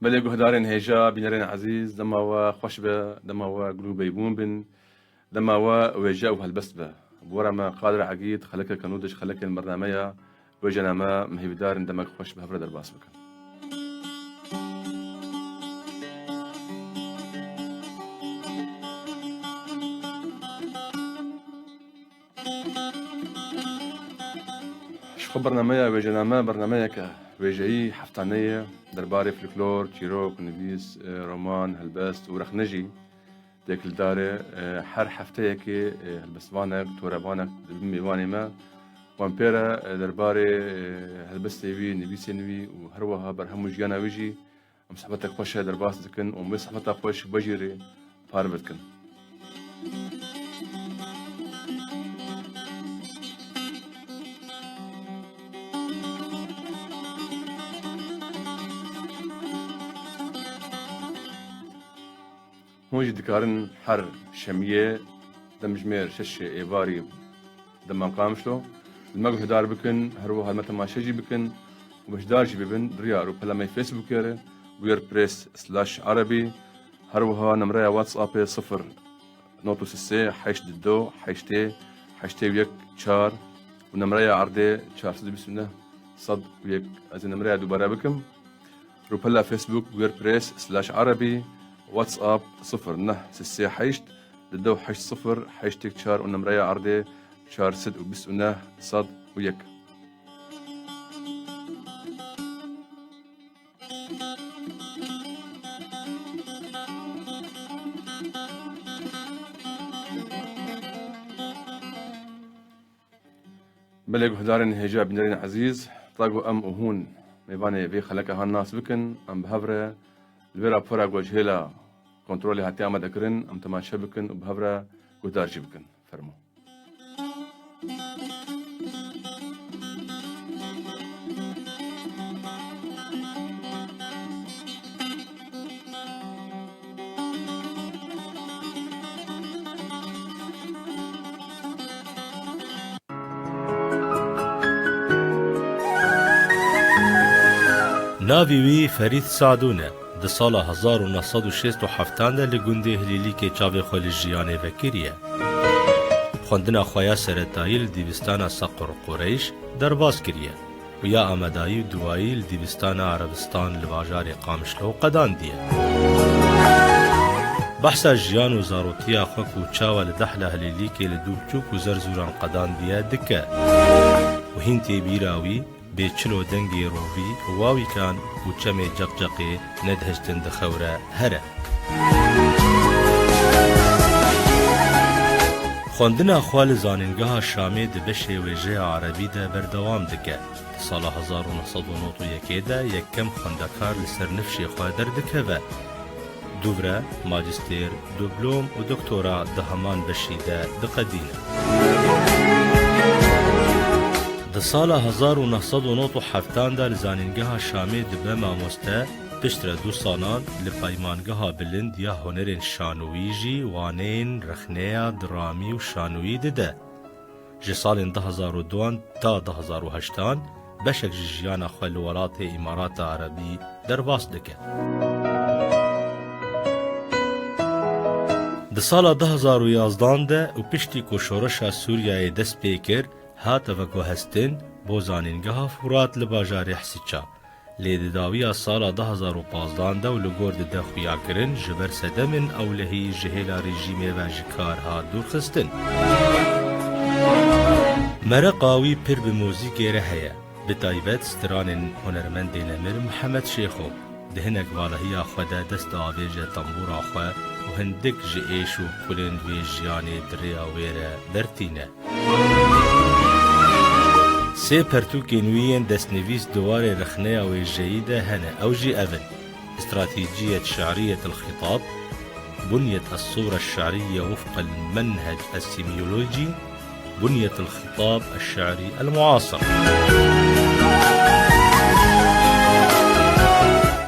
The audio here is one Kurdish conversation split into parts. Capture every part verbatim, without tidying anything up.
Belê guhdarên hêja, bînerên ezîz, dema we xweş be, dema we gul û beybûn bin, dema we wêje û helbest be. Bi we re me Qadir Egîd, xelekeke nû ji xelekên bernameya Wêjename, me hêvîdar in demek xweş bi hev re derbas bikin. Ji xwe bernameya Wêjename bernameyeke wêjeyî heftane ye, derbarê folklor, çîrok, nivîs, e, roman, helbest û rexne jî têkildar e. E, her hefteyekê, e, helbestvanek, torevanek dibin mêvanê me. Wan pê re, e, derbarê, e, helbestê wî, nivîsên wî û her wiha berhem û jiyana wî jî em sohbetek xweş e derbas dikin û em wê sohbeta xweş wejîrê parve dikin. Hûn jî dikarin her şemiyê demjimêr şeşê êvarî dema Qamişlo li me guhdar bikin, her wiha li me temaşe jî bikin û beşdar jî bibin di riya rûpela me Facebookê re, wordpress slash arabi, her wiha nemreya WhatsAppê sifir nod û sê heşt du heştê heştê û yek çar û nemreya erdê çar sed û bîst û neh sed û yek. Ez ê nemreya dubare bikim. Rûpela Facebook, wordpress slash arabi, WhatsApp sifir neh sê sê heşt du heşt sifir heşt yek çar û nemreya erdê çar sed û bîst û neh sed û yek. Belê guhdarên hêja, bînerên ezîz, ta ku em û hûn mêvanê vê xeleke han nas bikin, em bi hev re li vê rapora ku ji hêla kontrolê hatiye amadekirin, em temaşe bikin û bi hev re guhdar jî bikin. Fermo. Navê wî Ferîd Sadûn e. Di sala hezar û neh sed û şêst û heftan de li gundê Hilîlîkê çavê xwe li jiyanê vekiriye. Xwendina xwe ya seretayî li dîbistana Sequr Qureyş derbas kiriye û ya amedayî û duwayî li dîbistana Erebistan li bajarê Qamişlo qedandiye. Behsa jiyan û zarotiya xwe ku çawa li dehla Hilîlîkê li dû biçûk û Zerzûran qedandiye dike û hîn tê bîra wî bê çilo dengê rovî û wawîkan û çemê ceqceqê nedihiştin di xew re here. Xwendina xwe li Zanîngeha Şamê di beşê wêjeya erebî de berdewam dike. Di sala hezar û neh sed û nod û yekê de yekem xwendekar li ser nifşê xwe derdikeve. Dûvre, majistêr, diplom û doktora di heman beşî de diqedîne. Di sala hezar û neh sed û nod û heftan de li Zanîngeha Şamê dibe mamoste, piştre du salan li Peymangeha Bilind ya Hunerên Şanoyî jî waneyên rexneya diramî û şanoyî dide. Ji salên du hezar û duan ta du hezar û heştan beşek ji jiyana xwe li welatê Îmarata Erebî derbas dike. Di sala du hezar û yazdan de û piştî ku şoreşa Sûriyeyê dest pê kir, hate veguhestin bo Zanîngeha Furat li bajarê Hisiça. Lê di dawiya sala du hezar û pazdan de û li gor dide xuyakirin, ji ber sedemên ewlehî ji hêla rejîmê ve ji kar hat dûrxistin. Mereqa wî pir bi muzîkê re heye, bi taybet stranên hunermendê nemir Mihemed Şêxo. Di hinek valahiya xwe de dest diavêje tembûra xwe û hindik ji êş û qulên vê jiyanê di rêya wê re dertîne. Sê pertûkên wî yên destnivîs di warê rexneya wêjeyî de hene, ew jî ev in: Estratejiyet Şi'riyet el-Xitab, Bunyet es-Sûre Şi'riye Wifq el-Menhec es-Semiyolojî, Bunyet el-Xitab el-Şi'ri el-Muasir.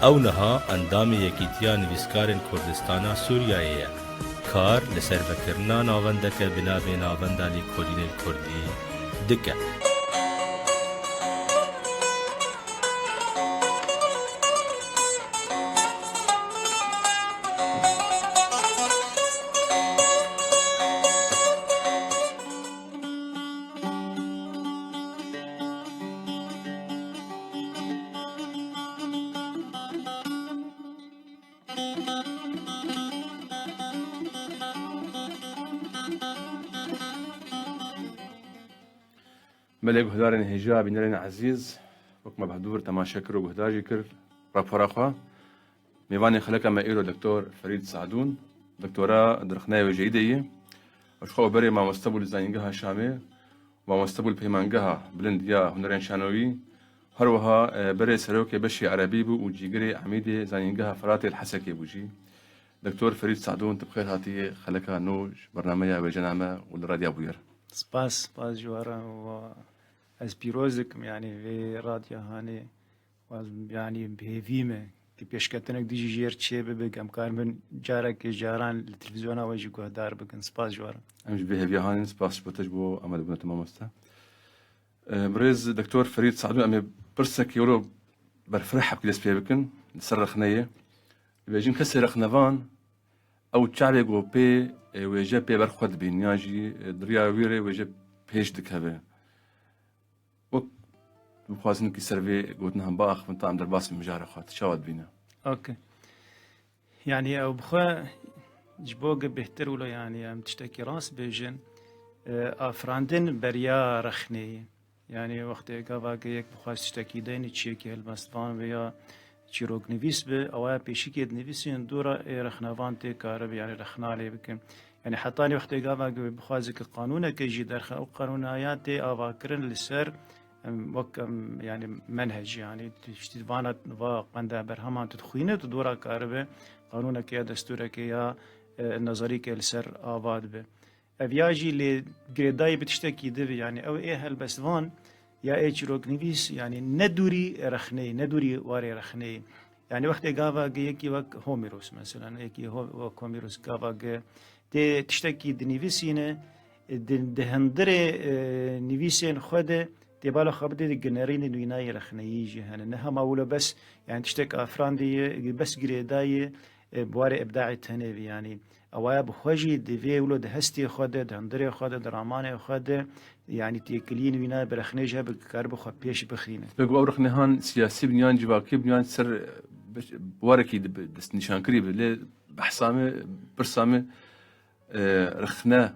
Ew niha endamê Yekîtiya Nivîskarên Kurdistana Sûriyeyê ye. Kar li ser vekirina navendeke bi navê Navenda Lêkolînên Kurdî dike. Belê guhdarên hêja, bînerên ezîz, wek me bi hevdûr temaşe kir û guhdar jî kir rapora xwe. Mêvanê xeleka me îro Doktor Ferîd Sadûn, doktora di rexneya wêjeyî de ye. Û ji xwe berê mamoste bû li Zanîngeha Şamê, mamoste bû li Peymangeha Bilind ya Hunerên Şanoyî, her wiha, e, berê serokê beşê erebî bû û cîgirê emîdê Zanîngeha Firatê li Hesekê bû jî. Doktor Ferîd Sadûn, tu bi xêr hatiyê xeleka nû ji bernameya wêjena me û li Radya Bûyer. Spas, spas ji we re û ez pîroz dikim, yanî vê radya hanê, ez, yanî bi hêvî me ki pêşketinek dijî jêr çê bibe, em karibin carekê caran li televîzyona we jî guhdar bikin. Spas ji we re. Em jî bi hêviya hanê, spas ji bo te, ji bo amadebûna te mamoste. Birêz Doktor Ferîd Sadûn, em ê pirsekî wilo berfireh hebkî dest pê bikin, li ser rexneyê. Dibêjin kesê rexnevan, ew çavê ku pê, e, wêje pê ber xwe dibîn, yan jî, e, di riya wî rê wêje pêş dikeve. Wek bixwazin ki ser vê gotina hemba axivin ta em derbas bin mijarê xwe, tu çawa dibîne? Ok. Yanî ew bi xwe ji bo ge bêhtir wilo, yanî em tiştekî rast bêjin, e, afirandin beriya rexneyê. Yanî wextê gava ge yek bixwaz tiştekî deynî çiyekî helbestvan ve ya çîroknivîs be, ewa ya pêşîkê dinivîsîn dû re ê rexnevan tê karibe, yanî rexna lê bike. Yanî hetanî wextê gava ge bixwaze ki qanûneke jî derxe, ew qanûna ya tê avakirin li ser, em, wek, em, yanî menhec, yanî tiştî vana va qenda berheman tu dixwîne, tu dora karibe qanûneke ya destûreke ya, e, nezarîke li ser ava dibe. Ev ya jî lê girêdayî bi tiştekî dibe, yanî ew ê helbestvan ya ê çîroknivîs, yanî ne dûrî rexneyê, ne dûrî warê rexneyê. Yanî wextê gava ge yekî wek Homeros, mesela, yekî Ho-, wek Homeros gava ge tê tiştekî dinivîsîne, di, di hundirê, e, nivîsên xwe de tê bala xwe bidê di ginerînê nûnayê rexneyî jî hene. Ne hema wilo bes, yanî tiştek afirandê ye, bes girêdayê, e, bi warê îbdaê tenê be, yanî ewa ya bi xwe jî divê wilo di hestê xwe de, di hundirê xwe de, di ramanê xwe de, yanî têkiliyên wîna bi rexnê jî hebe, karibe xwe pêş bixîne. Pêk ew rexnehan siyasî bin yan civakî bin yan ser, e, bi warekî di, bi destnîşankirî be. Lê behsa me, pirsa me, e, rexne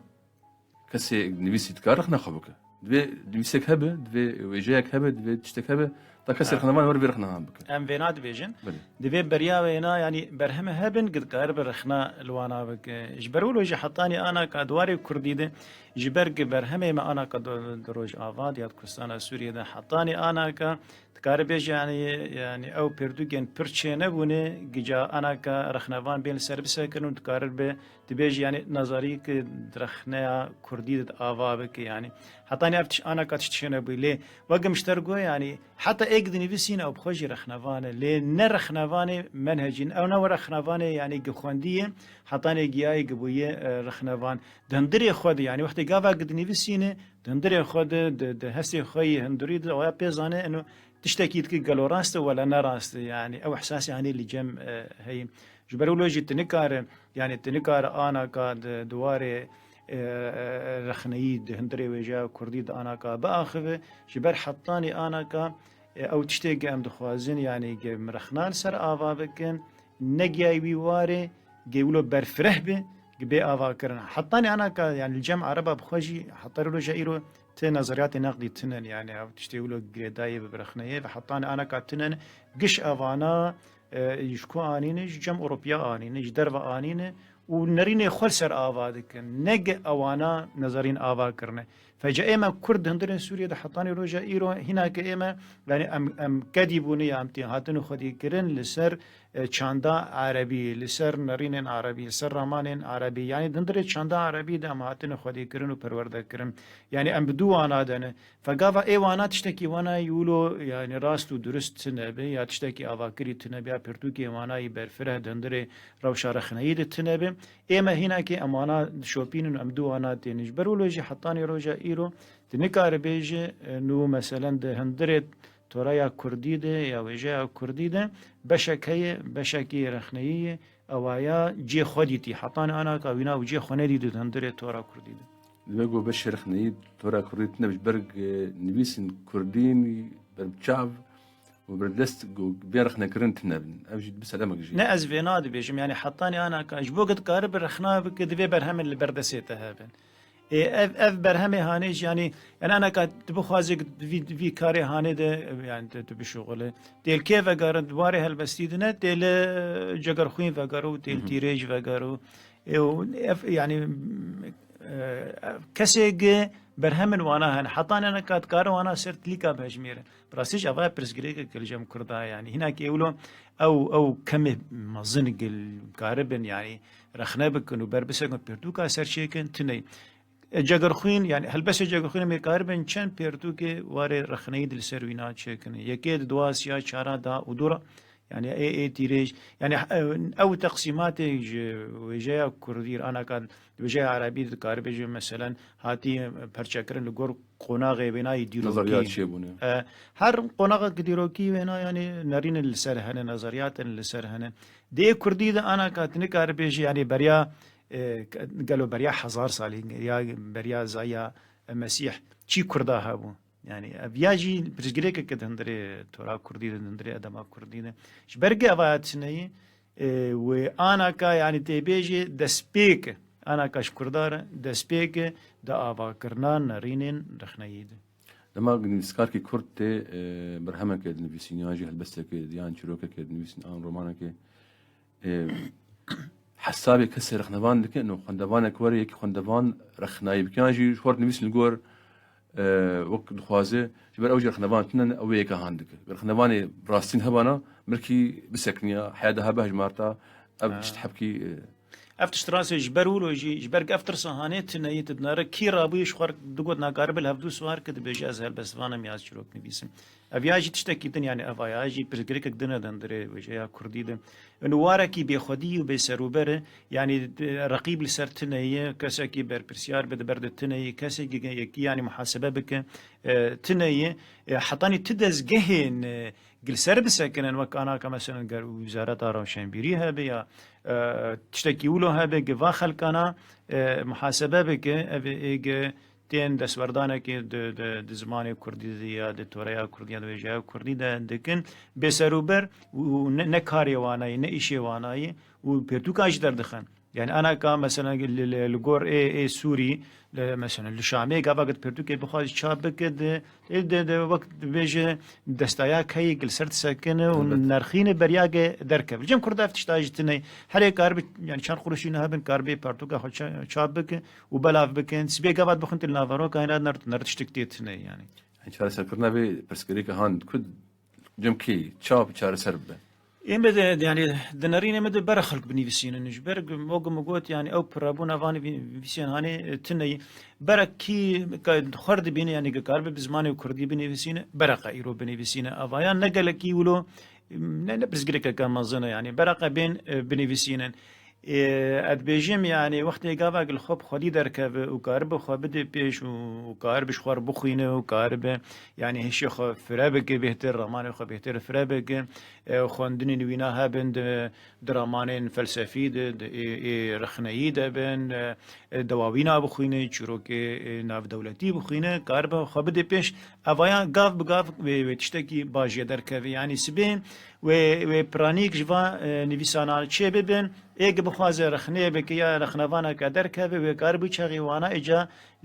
kesê nivîsî dikare rexna xwe bike. Divê nivîsek hebe, divê wêjeyek hebe, divê tiştek hebe, ta kesê Ha. rexnevan wer vê rexnehan bike. Em vêna dibêjin. Belê. Divê beriya wêna, yanî berheme hebin, ki dikaribe rexna li wana bike. Ji ber wilo jî hetanî anaka di warê kurdî de, ji ber ki berhemê me anaka di, di Rojava de ya di Kurdistana Sûriyê de, hetanî anaka dikare bêje, yanî, yanî ew pêrdûkên pir çênebûne, gica anaka rexnevan bên li ser bisekirin û dikaribe Dibêjî, yanî, nazarî ki rexneya kurdî de ava bike, yanî. Hetanî ev tiş-, anaka tiştî nebûyî. Lê wek min ji te re got, yanî, heta êk dinivîsîne ew bi xwe jî rexnevan e. Lê ne rexnevanê menhecî ne. Ew ne were rexnevanê, yanî, gi xwendiyê, hetanê giyayê gi bûye, e, rexnevan. Di hundirê xwe de, yanî, wextê gava gi dinivîsîne, di hundirê xwe de, di, di hestê xwe yê hundirî de, ew ya pê zane, eno tiştekî dike gelo rast e wela ne rast e, yanî, ew ihsasê hanê li cem, e, heye. Ji ber wilo jî tu nikare, yanî tu nikare anaka di, di warê, e, e, rexneyî di hundirê wêjeya kurdî di anaka biaxive. Ji ber hetanî anaka, e, ew tiştê ge em dixwazin, yanî ge em rexna li ser ava bikin, ne giyayî wî warê, ge wilo berfireh be, ge bê ava kirin. Hetanî anaka, yanî li cem ereba bi xwe jî, heta roja îro ti nazariyatê neqdî tinen, yanî ew tiştê wilo girêdayê bi rexneyê ve hetanî anaka tinen, giş evana, e, ji ku anîne, ji cem Ewropiya anîne, ji derve anîne û nerînê xwe li ser ava dikin. Ne ge ewana nezerîn ava kirine. Fece ême Kurd di hundirên Sûriyê de hetanî roja îro hîna ke ême, yanî em, em kedî bûne ya em tê hatin xwedî kirin li ser, e, çanda erebî, li ser nerînên erebî, li ser ramanên erebî. Yanî di hundirê çanda erebî de em hatine xwedî kirin û perwerde kirin. Yanî em bi du wana de ne. Fegava ê wana tiştekî wana yî wilo, yanî rast û durist tune be, ya tiştekî avakirî tune be, ya pirtûkê wana yî berfireh di hundirê rewşa rexneyî de tune be. Ê me hînakê em wana dişopînin û em du wana tênin. Ji ber wilo jî hetanî roja îro tu nikare bêje, e, nû meselen di hundirê toraya kurdî de ya wêjeya kurdî de beşek heye, beşekî rexneyî ye, ewaya cê xwe dîtî. Hetanî anaka wîna û cê xwe nedîtî di hundirê tora kurdî de. Dime ku beşê rexneyî tora kurdî tune be ji ber, e, nivîsên kurdî ber bi çav û ber dest ku bê rexnekirin tune bin. Ev jî bi sedemek jî. Ne ez vêna dibêjim, yanî hetanî anaka ji bo ku dikaribe rexna bike, divê berhemên li ber destê te hebin. Ê, ev, ev berhemê hanê jî, yanî, yanî anaka tu bixwazî vî, vî karê hanê de, yanî tu, tu bişuxule. Tê li kê vegere, di warê helbestî de ne, tê li, e, Cegerxwîn vegere û tê li Hı hı. Tîrêj vegere û, ê, û ev, yanî, e, ev kesê gi berhemên wana hene. Heta ne neka dikare wana ser tilîka bihejmêre. Bi rastî jî ava pirsgirêkek li cem Kurda, yanî hînakê ewlo ew, ew kemê mezin gil karibin, yanî rexne bikin û ber bisekin pirtûka ser çêkin, tune ye. E, Cegerxwîn, yanî helbestê Cegerxwîn em ê karibin çend pirtûkê warê rexneyî di li ser wîna çêkin. Yekê di duwa siya çara da û dora, yanî ê, ê tîrêj, yanî, e, ew teqsîmatê ji wêjeya kurdî, anaka wêjeya erebî dikaribe jî, meselen, hatî perçekirin li gor qonaxê wênayî dîrokî. Nezeriyat çêbûne. E, her qonaxek dîrokî wêna, yanî nerînin li ser hene, nezeriyatên li ser hene. Di ê kurdî de anaka tu nikare bêjî, yanî beriya, e, gelo beriya hezar salî ya beriya zaya Mesîh çî kurda hebû? Yanî ev ya jî pirsgirêkeke di hundirê tora kurdî de, di hundirê edema kurdî de. Ji ber ge eva ya tune ye, e, wê anaka, yanî tê bêjê destpêk e. Anaka ji kurda re destpêk e di avakirina nerînên rexneyî de. Dema nivîskarkî kurd tê, e, berhemeke dinivîsîn, yan jî helbestekê, yan çîrokekê dinivîsîn, an romanekê, e, hesabê kesê rexnevan dike, no xwendevanek were, yekî xwendevan rexnayî bike, yan jî ji xwe re dinivîsîn li gor, e, wek dixwaze, ji ber ew jî rexnevan tune ne, ew ê yeka han dike. Ger rexnevanê rastîn hebana, mirkî bisekiniya, heya de hebe hejmarta, ev Ha. tişt hebkî, e, Ev tişt rast e, ji ber wilo jî, ji ber ev tirsa hanê tune ye, tu dinare kî rabûyî ji xwe re digot nakaribe li hevdû siwar ke dibêje ez helbestvan im ya ez çîrok nivîsim. Ev ya jî tiştekî din, yanî eva ya jî pirsgirêkek din e di hundirê wêjeya kurdî de. Û warekî bêxwedî û bêserûber e, yanî, e, reqîb li ser tune ye, kesekî berpirsiyar be di ber de tune ye, kesekî ge-, yekî, yanî muhasebe bike, e, tune ye. E, hetanî tu dezgehên, e, gilser bisekinin, wek anaka, meselen, ger wizareta rewşenbîrî hebe ya, e, tiştekî wilo hebe, gi va xelkana, e, muhasebe bike, ev ê gi tên destwerdanekê di, di, di zimanê kurdî de ya di toreya kurdî ya di wêjeya kurdî de dikin, bêserûber û ne, ne karê wana ye, ne îşê wana ye û pirtûka jî derdixin. Yanî anaka, mesela, li, li, li gor ê, ê Sûrî, li, mesela, li Şamê, gava gid pirtûkê bixwazî çap bike, di, ê, di, di, wek dibêje, destaya keyê gil ser disekine û Elbet. nerxîne beriyage derkeve. Cem Kurda ev tişta jî tine. Herê karibe, yanî çend quruşî ne hebin, karibe pirtûka xwe ça-, çap bike û belav bikin. Sibê gava dibixin til naveroka hêna ner, ner tiştik tê tine, yanî. Çareserkirina vê pirsgirêka han ku cem kê çap çareser bibe? Ê me de, yanî, di nerînê me de bere xelk binivîsînin. Ji ber wek min got, yanî, ew pirabûna van nivîsên hanê, e, tune ye. Bere kî ka xwer dibîne, yanî, ke karibe bi zimanê kurdî binivîsîne, bere qe îro binivîsîne. Avayan ne gelekî wilo, ne, ne pirsgirêkeke mezin e, yanî, bere qe bên, e, binivîsînin. Ê, ez dibêjim, yanî, wextê gavek li xwe bi xwedî derkeve û karibe xwe bide pêş û, û karibe ji xwe re bixwîne û karibe, yanî, hişê xwe fire bike bêhtir, ramanê xwe bêhtir fire bike, e, xwendinên wîna hebin di, di ramanên felsefî de, di ê, ê rexneyî de bin, e, e, dewawîna bixwîne, çîrokê, e, navdewletî bixwîne, karibe xwe bide pêş. Evaya gav bi gav wê, wê tiştekî baş jê derkeve. Yanî, sibê wê, wê piranîk ji van, e, nivîsanan çê bibin. Ê ki bixwaze rexnê bike ya rexnevaneke derkeve, wê karibû çaxî wana îca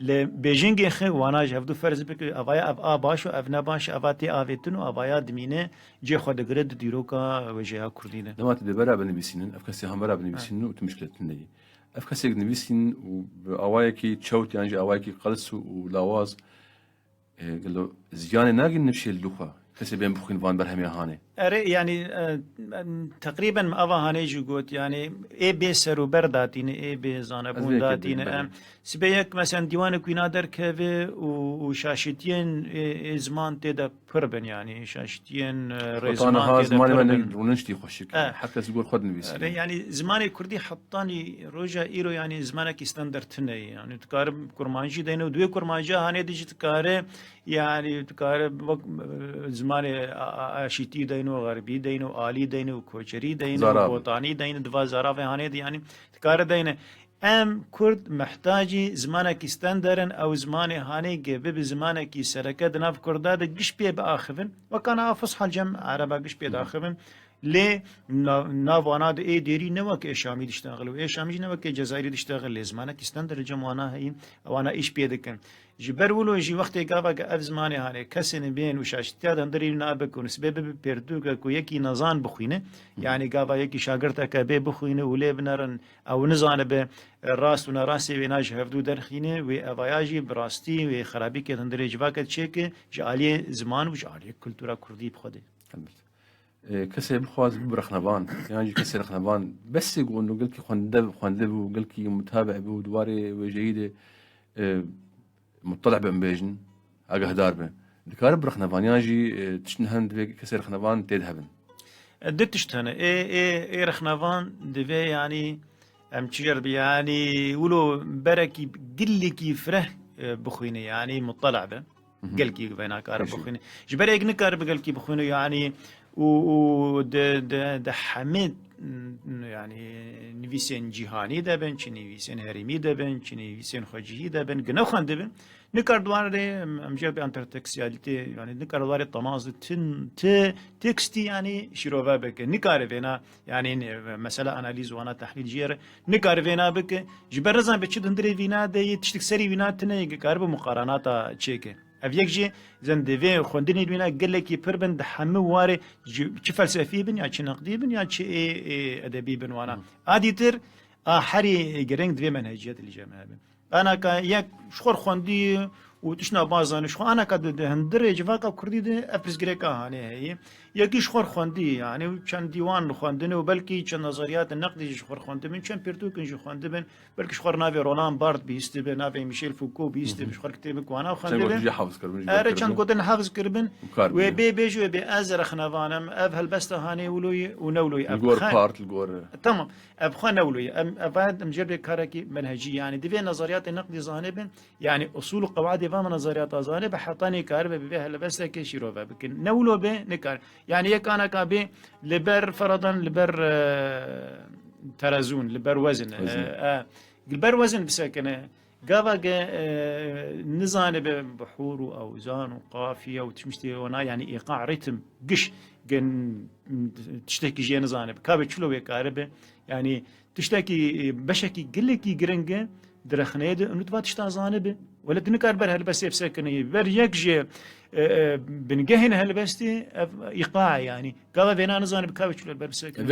li bêjingê xwe wana ji hevdû ferz bike, evaya ev a baş û ev ne baş, eva tê avêtin û evaya dimîne cê xwe digire di dîroka wêjeya kurdî de. Dema tu dê bera binivîsînin, ev kesê han bera binivîsînin û tu mişkilê tune yî. Ev kesê dinivîsînin û bi awayekî çewt yan jî awayekî qels û, û lawaz, e, gelo ziyanê nagînin nifşê li xwe? Kesê bên bixwîn van berhemê hanê. Erê, yanî, e, teqrîben min ava hanê jî got, yanî ê bê ser û ber datîne, ê bê zanebûn datîne. Em, sibê yek, mesela, dîwanek wîna derkeve û, û şaşitiyên ê, ê ziman tê de pir bin, yanî şaşitiyên, e, rêziman tê de pir bin. Rûnin tiştî xweşik. E. Her kes li gor xwe dinivîsîne. Erê, yanî zimanê kurdî hetanî roja îro, yanî zimanekî standard tune ye. Yanî dikare kurmancî deyne û di wê kurmanciya hanê de jî dikare, yanî dikare wek, e, zimanê a, a, aşîtî deyne û xerbî deyne û alî deyne û koçerî deyne û botanî deyne, di va zaravê hanê de, yanî dikare deyne. Em kurd mihtacî zimanekî standard in, ew zimanê hanê ge bibe zimanekî sereke di nav kurda de giş pê biaxivin. Wekana a fusha cem ereba giş pê diaxivin. Lê na-, nav wana de ê dêrî ne wek ê şamî diştexile û ê şamî jî ne wek ê cezayirî diştexile. Lê zimanekî standard li cem wana heyî, wana îş pê dikin. Ji ber wilo jî wextê gava ke ev zimanê hanê kesên bên û şaştiya de hundirî nabikin û sibê bibe pêrdûke ku yekî nezan bixwîne, yanî gava yekî şagirteke bê bixwîne û lê binerin, ew nizanibe, e, rast û nerastê wêna ji hevdû derxîne, wê evaya jî bi rastî wê xerabîkê hundirê civake çêke ji aliyê ziman û ji aliyê kultura kurdî bi xwe de. Elbet. E, kesê bixwaz bibe rexnevan, yan jî kesê rexnevan, besê ku hûn gelkî xwendide, xwendibû, gelkî mutabe bû, di warê wêjeyî de, e, muttali'be em bêjin, agahdar be. Dikare bi rexnevan, yan jî, e, tiştin hen divê kesê rexnevan tê de hebin. E, du tişt hene. Ê, ê, ê rexnevan divê, yanî, em çi jê re bi, yanî, wilo berekî gilekî fireh, e, bixwîne, yanî muttali' be. Gelkî vêna kare bixwîne. Ji ber êk nikare bi gelkî bixwîne, yanî û, û di, di, di hemî, yanî nivîsên cîhanî de bin, çi nivîsên herêmî de bin, çi nivîsên xwecihî de bin, gine xwendibin. Nikar di warê, em, em jê bi entertekstiyalîtê, yanî nikar di warê temas de tin, ti, tekstî, yanî şîrove bike. Nikare vêna, yanî ne, mesela analîz wana tehlîl jê re nikare vêna bike. Ji ber nizan bi çi di hundirê vîna de yê tiştik serî vîna tine yê karibe muqaranata çêke. Ev yek jî zin divê xwendinên wîna gelekî pir bin, di hemû warê ji, çi felsefî bin ya çi neqdî bin ya çi ê, ê edebî bin wana. A dîtir a herî giring divê menheciyet li cem hebe. Anaka yek ji xwe xwendî û tişna bazanî ji xwe anaka di, di hundirê civaka kurdî de ev pirsgirêka hanê heye. Yekî ji xwe xwendî, yanî çend dîwan xwendin û belkî çend nezeriyatên neqdî jî ji xwe xwendibin, çend pirtûkin jî xwendibin. Belkî ji xwe navê Roland Barthes bihîstibe, navê Michel Foucault bihîstibe, ji xwe kitêbik wana xwendibin. Erê, çend gotin hifz kiribin. Wê bê bêjî, wê bê ez rexnevan im, ev helbesta hanê wilo ye û ne wilo ye. Li gor part, li gor. Tamam. Ev xwe ne wilo ye. Em, ev em jê bê karekî menhecî, yanî divê nezeriyatê neqdî zanibin, yanî usul û qewaidê van nezeriyata zanibin, heta nêkaribe bi vê helbestekê şîrove bikin. Ne wilo bê, nikar. Yanî yek anaka bê li ber, feradan li ber, e, terezûn, li ber wezin, e, e, li ber wezin bisekine. Gava ge, e, nizanibe bihûr û ewzan û qafiye û tiştê wana, yanî îqa, rîtm, giş, ge n-, tiştekî jê nizanibe. Ka be çilo wê karibe, yanî tiştekî, e, beşekî gelekî giring e, di rexneyê de, û tu va tişta zanibe. Wele tu nikar ber helbestê bisekine, ber yek jê, e, e, bingehên helbestê, ev îqa ye, yanî. Gava vêna nizanibe, ka be çilo ber bisekine.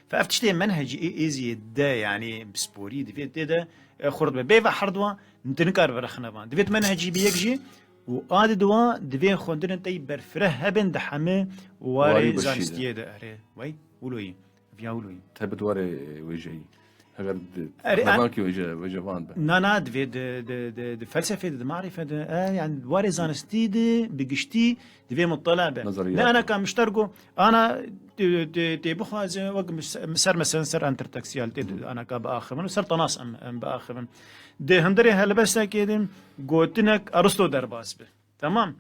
Fe ev tiştê menhecî ê êziyê de, yanî pisporî divê tê de, e, xurt be. Bê ve herduwa, tu nikare ve rexnevan. Divê tu menhecî bi yek jî û a di duwa divê xwendinên te yî berfireh hebin di hemî warê zanistiyê de. Erê, wey, wilo yî. Viya wilo yî. Taybet warê wêjeyî. Heger di rexnevankî wêje, wêjevan be. Na, na, divê di, di, di, di felsefê de, di marîfe de, e, yanî warê zanistî de, bi giştî, Divê muttala be. Ne anaka mişter go, ana tê, tê, tê bixwaze, wek mis-, ser, mesela ser entertekstiyalitê, anaka biaxivin û ser tenas em, em biaxivin. Di hundirê helbestekê de gotinek Aristo derbas be. Tamam.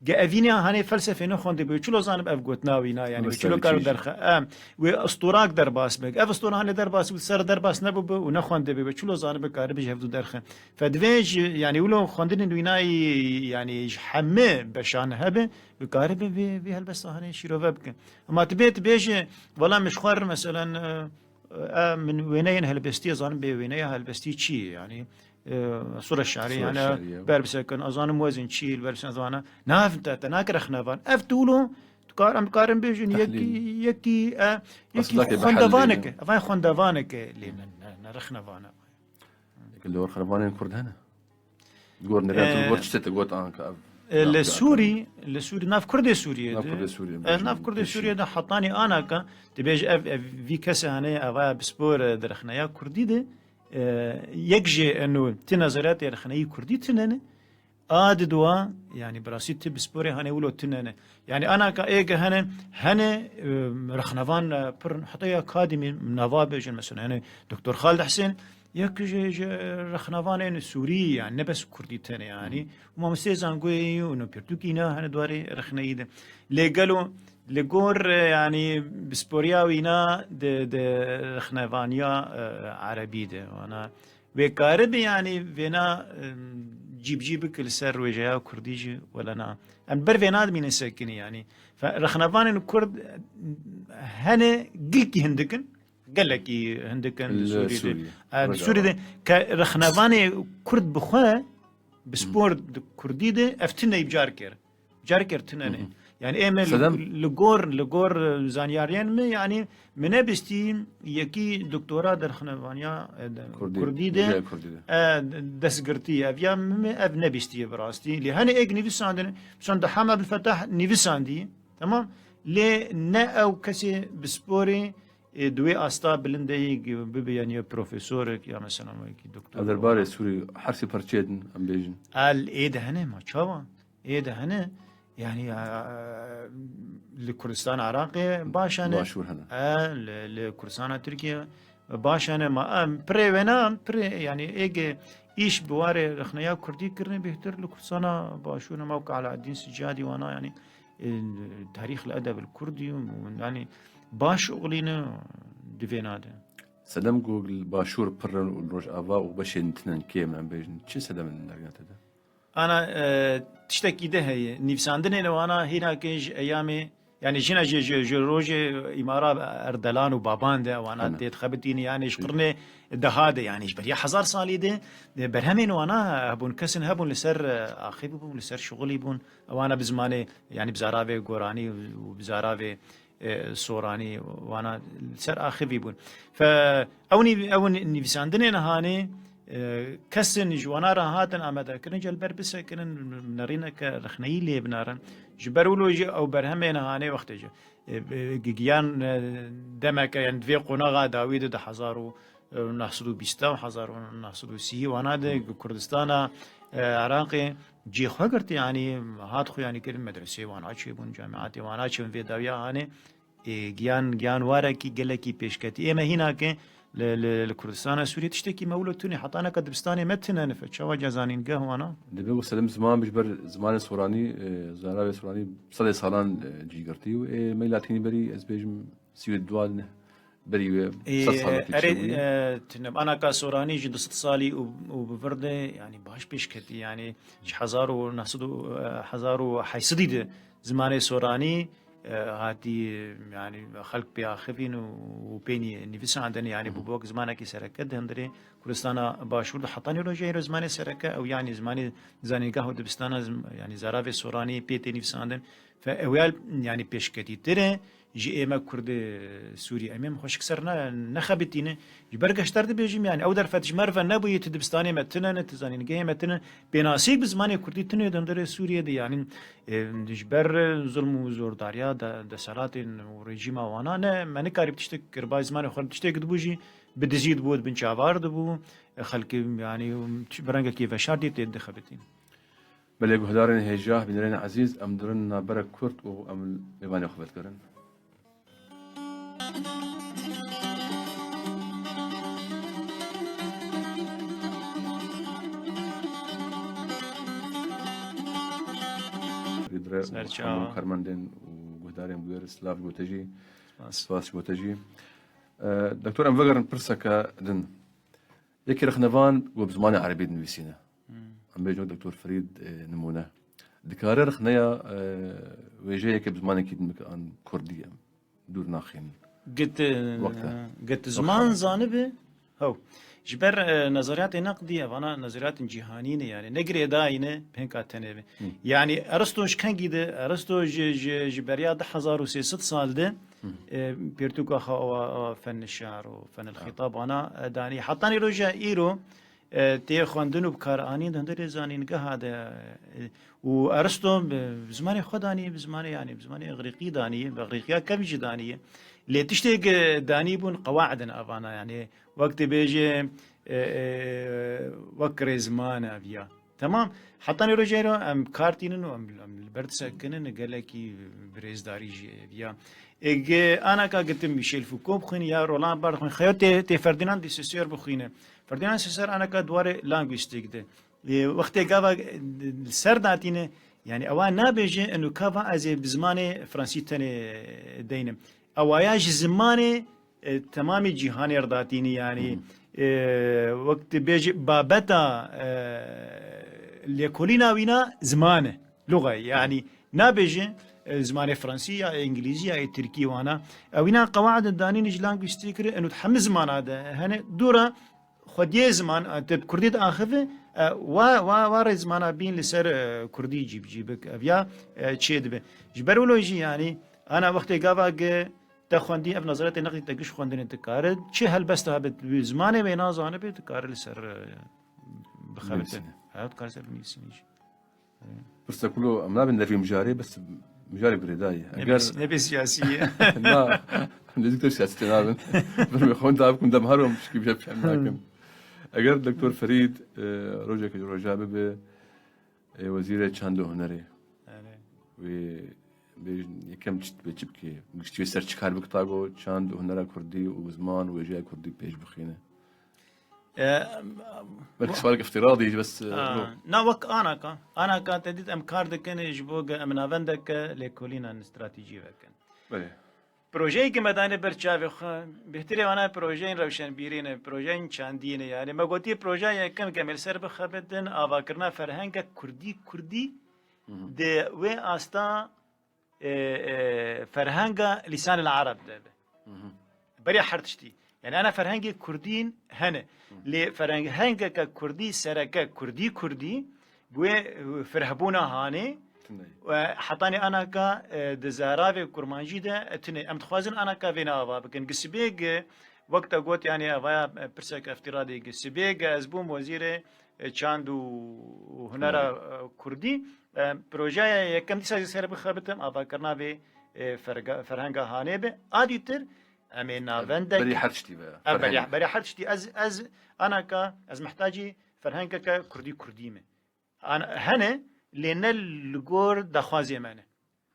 Ge evînê hanê felsefê nexwendibû, çilo zanib ev gotina wîna, yani, wê çilo kar derxe, em, wê ustorak derbas bik. Ev ustora hanê derbas bû, ser derbas nebûbû û nexwendibû, wê çilo zanib karibi ji hevdû derxe. Fe divê ji, yani, wilo xwendinên wînayî, yani, ji hemî beşan hebe, bikaribi vê, vê helbesta hanê şîrove bikin. Ama tu bê, tu bêje, wela min ji xwe re, meselen, e, e, min wêneyên helbestî, ez zanim bê wêneya helbestî çi ye, yani, e, sura şerî, sura yani, şerî, ya. Ber bisekin, ez zanim wezin çi ye, ber bisekin, ez zanim, navin te, te nake rexnevan. Ev tu wilo, tu kar, em karin bêjin, yekî, yekî, e, yekî xwendevaneke, ev xwendevaneke lê ne, ne, ne rexnevan e. Eke li wir xerebanên Kurd hene? Gor nere tu, e, gor çi te got anka ev? E, li Sûrî, li Sûrî, nav Kurdê Sûriyê de. Nav Kurdê Sûriyê, e, nav Kurdê Sûriyê de hetanî anaka, dibêje ev, ev vî kesê hene, eva bispor, e, di rexneya Kurdî de, e, yek jê eno ti nezeretê rexneyî Kurdî tine ne, a di dua, yani, bi rastî ti bisporê hene wilo tine ne. Yani, anaka êge hene, hene, e, rexnevan, e, pir, heta ya kadîmî nava bêjin, mesela, hene Doktor Xalid Husên, yek ji, ji rexnevanên Sûrî, yani, ne bes Kurdî tene, yani. Û mamosteyê zangoyê û no pirtûkî ne hene di warê rexneyî de. Lê gelo li gor, e, yani, bisporiya wîna di, di rexnevaniya, e, erebî de, wana wê karibi, yani, vêna, e, cîbicî bike li ser rojaya Kurdî jî wela na. Em ber vêna dimînin sekinî, yani. Fe-, rexnevanên Kurd, e, hene gilkî hindik in. Gelekî hindik in li Sûriyê de. Sûriyê. E, di Sûriyê de ke rexnevanê Kurd bi xwe, bi spor di Kurdî de, ev tine bi carker. Carker tine ne. Yani ê me li, li gor, li gor, e, zanyariyên me, yani me nebistî yekî doktora di rexnevaniya, e, de, Kurdî, Kurdî de, e, de-, destgirtî. Ev ya me, ev nebîstiye bi rastî. Lê hene êk nivîsandin, mesela Deham Ebulfetah nivîsandî, tamam? Lê ne ew kesê bi sporê, e, di wê asta bilindeyî bibe, yani ya profesorek ya mesela wekî doktor. Ev derbarê Sûrî hersî parçeyê din, em bêjin. El ê de hene ma çawa? Ê de hene, yani, e, li Kurdistan Iraqê baş hene. Başûr hene. E, li, li Kurdistana Tirkiye baş hene. Ma em pirê wêna, em pirê, yani, êge îş bi warê rexneya Kurdî kirine bêhtir li Kurdistana Başûr, ma wek Alaaddin Sicadî wana, yani, e, tarîx li edeb li Kurdî û, yani, baş oxlîne di vêna de. Sedem ku li Başûr pir in û li Rojava û beşên tinen kêm in, em bêjin. Çi sedem in dergehê te de? Ana, e, tiştekî de heye. Nivîsandinên wana hînakê ji eyamê, yani jina ji, ji, ji rojê Îmara Erdelan û Baban de wana tê dixebitîne, yani ji qirnê deha de, yani ji beriya hezar salî de, e, berhemên wana hebûn, kesên hebûn li ser, e, axivî bûn, li ser şixulî bûn. Ewana bi zimanê, yani bi zaravê goranî û bi zaravê, e, soranî, wana li ser axivî bûn. Fe, ew nîv-, ew nî-, nivîsandinên hanê, e, kesên ji wana re hatin amadekirin, ji li ber bisekinin, nerîneke rexneyî lê binarin. Ji ber wilo jî ew berhemên hanê wextê jî, e, e, gi-, giyan, e, demeke, yani divê qonaxa dawî de di hezar û neh sed û bîst û hezar û neh sed û sî wana de Kurdistana, e, Iraqê cî xwe girt, yani hat xwe, yani kirin medresê wana çêbûn, camiatê wana çêbûn vê dawiya hanê, e, giyan, giyan warekî gelekî pêşketî. Ê me hînake li, li, li Kurdistana Sûriyê tiştekî me wilo tune heta neka dibistanê me tune nife. Çawa ca zanîngeh wana? Dibe û selim ziman bi ji ber zimanê soranî, e, zaravê soranî sedê salan, e, cî girtî û ê me latînî berî ez bêjim sî û dua ne berî wê, e, sed sal e, erê, e, tinem, anaka soranî ji du sed salî û, û bi vir de, yani baş pêş ketî, yani ji hezar û neh sed û, e, hezar û heşt sedî de zimanê soranî, e, hatî, yani xelk pê axivîn û, û pê nî-, nivîsandin, yani bû wek zimanekî sereke di hundirê Kurdistana Başûr de heta nîrojê êro zimanê sereke ew, yani zimanê zanîngeh û dibistana zim-, yani zaravê soranî pê tê nivîsandin. Fe ew ya, yani pêşketîtir e. Ji ê me Kurd, e, Sûrî, em ê min xweşik ser ne, nexebitîne. Ji ber geşter dibêjim, yani ew derfet ji me re ve nebûye, ti dibistanê me tune ne, ti zanîngehê me tune. Pênasî bi zimanê Kurdî tune di hundirê Sûriyê de, yani, e, ji ber, e, zulm û zordariya de, deselatên û rejîma wana ne, me nikarî bi tiştek kir, bay zimanê xwe tiştek dibû jî bi dizî dibû, di bin çavar dibû, e, xelkê, yani, bi rengekî veşartî tê dixebitîn. Belê guhdarên hêja, bînerên ezîz, em dirin navberek kurt û em mêvanê xwe vedigerin. Serçawa. Hemû karmendên û guhdarên bûyer silav ji bo te jî. Spas. Spas ji bo te jî. E, Doktor, em vegerin pirseke din. Yekî rexnevan ku bi zimanê erebî dinivîsîne. Hmm. Em bêjin Doktor Ferîd, e, nimûne. Dikare rexneya, e, wêjeyeke bi zimanekî din bike an kurdî em dûr naxînin. Git, e, Wekte. Git ziman zanibi, Hew. Ji ber, e, nezeriyatê neqdî, evana nezeriyatên cîhanî ne, yani ne girêdayî ne, pênka tenê be. Hı. Yani Aristo ji kengî de, Aristo ji, ji, ji beriya du hezar û sê sed sal de, Hı. e, pirtûka xwe awa, awa fen şiar û fen Ha. xîtab ana, e, danî. Heta nî roja îro, e, tê xwendin û bi kar anîn di hundirê zanîngeha de, e, û Aristo bi, bi zimanê xwe danî, bi zimanê, yani bi zimanê Îgrîqî danî, bi Îgrîqiya kevn jî danî. Lê tiştêk, e, danî bûn qewaidin evana, yani Wek dibêje, e, e, wek rêzman eviya. Temam. Heta nê rojê ro em kar tînin û em, em li ber disekinin, gelekî bi rêzdarî jî eviya. Ê, ge anaka gitim Michel Foucault bixwîne ya Roland Barthes bixwîne. Xeyo tê, tê Ferdinand de Saussure bixwîne. Ferdinand Saussure anaka di warê lingwîstîk de. Ê, wextê gava, e, li ser datîne, yani ewa nabêje, eno kava ez ê bi zimanê fransî tenê deynim. Ewaya ji zimanê e, temamê cîhanê re datînî, yanî, Hmm. e, wek tu bêjî babeta, e, lêkolîna wîna ziman e, luxa ye. Yanî nabêjî, e, zimanê fransî ya îngilîzî ya tirkî wana. Ew wîna qewaidên danînê ji lingwîstîk re, eno di hemî zimana de hene, dûra xwediyê ziman, e, tu bi kurdî diaxive, e, wa, wa, wa rê zimana bîn li ser, e, kurdî cîb, cîbik, ev ya, e, çê dibe. Ji ber wilo jî, yanî, ana wextê gava ge, Te xwendî ev nezaretê neqdî te giş xwendinê dikare. Çi helbesta hebe bi zimanê wê nazanibe dikare li ser, e, bixebite. Binivîsîne. Ew dikare ser binivîsînê jî. Pirsa kulo em nabin levî mijarê, bes mijarê girêdayî. Eger Nebê, nebê siyasî ye. Na, nêzîktir siyasetê nabin. Bin xwe da bikim dem her wem şikî bije fem nakim. Eger Doktor Ferîd, e, rojekê ji roja bibe, Ê, wezîrê çand û hunerê. Erê. Wê bêjin yekem çi, wê çi bike? Giştî wê ser çi kar bike ta ku çand û hunera kurdî û ziman û wêjeya kurdî pêş bixîne? E, Belkî sualek iftiradî, bes, e, Ha, no. Na wek anaka. Anaka te dît em kar dikin ji bo ge em navendeke lêkolînan stratejî vekin. Belê. Projeyê ke me dane ber çavê xwe, bêhtirê wana projeyên rewşenbîrî ne, projeyên çandî ne. Yani me gotiye projeya yekem ke em ê li ser bixebitin, avakirina ferhenga kurdî, kurdî Hı hı. di wê asta, e, e, ferhenga lîsanil ereb de be. Hı hı. Beriya her tiştî. Yani ana ferhengê kurdîn hene. Hı. Lê ferhengeke kurdî sereke kurdî kurdî, bi wê, e, firehbûna hanê, Tune. We hetanî anaka, e, di zaravê kurmancî de, e, tune. Em dixwazin anaka vê ava bikin. Gi sibê gi, wek te got, yani, evaya, e, pirsek eftiradê gi. Sibê gi ez bûm wezîrê, e, çand û, û hunera, Hunera. e, kurdî. E, projeya yekem dîsa jî ser bixebitim, avakirina vê, e, ferga-, ferhenga hanê be. A dîtir, em ê navendek Berî her tiştî be. E, berî, Ferheng. berî her tiştî. Ez, ez anaka, ez mihtacî ferhengeke kurdî kurdî me. An-, hene, lê ne li gor daxwazê me ne.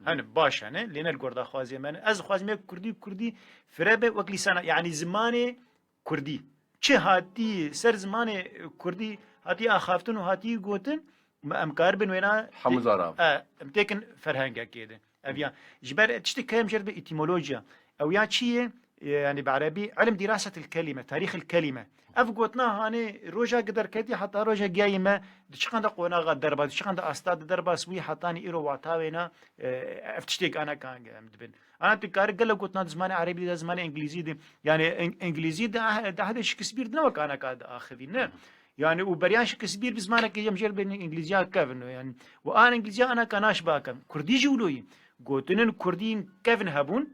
Hene, baş hene, lê ne li gor daxwazê me ne. Ez dixwazim yek kurdî, kurdî fire be wek lîsana, yani zimanê kurdî. Çi hatî ser zimanê kurdî hatî axaftin û hatî gotin, me em karibin wêna Hemû zara. e, em têkin ferhengekê de. Ev ya, ji ber tiştek heye em jê re dibê etîmolojiya. Ew ya çi ye? E, yani bi erebî, ilm dirasetil kelîme, tarîxil kelîme. Ev gotina hanê roja ki derketî heta roja giyayî me, di çiqan de qonaxa derbas, di çiqan de asta de derbas bûyî hetanî îro wata wêna, e, ev tiştêk anaka em dibin. Ana tu kari gelek gotina di zimanê erebî de, zimanê îngilîzî de. Yani îng-, îngilîzî de ah-, di ehdê Shakespeare de ne wek anaka diaxivî, ne? Yani û beriya Shakespeare bi zimanekê em jê re bên îngilîziya kevin, yani. Û an îngilîziya anaka naş bakem. Kurdî jî wilo yî. Gotinên kurdî kevn hebûn,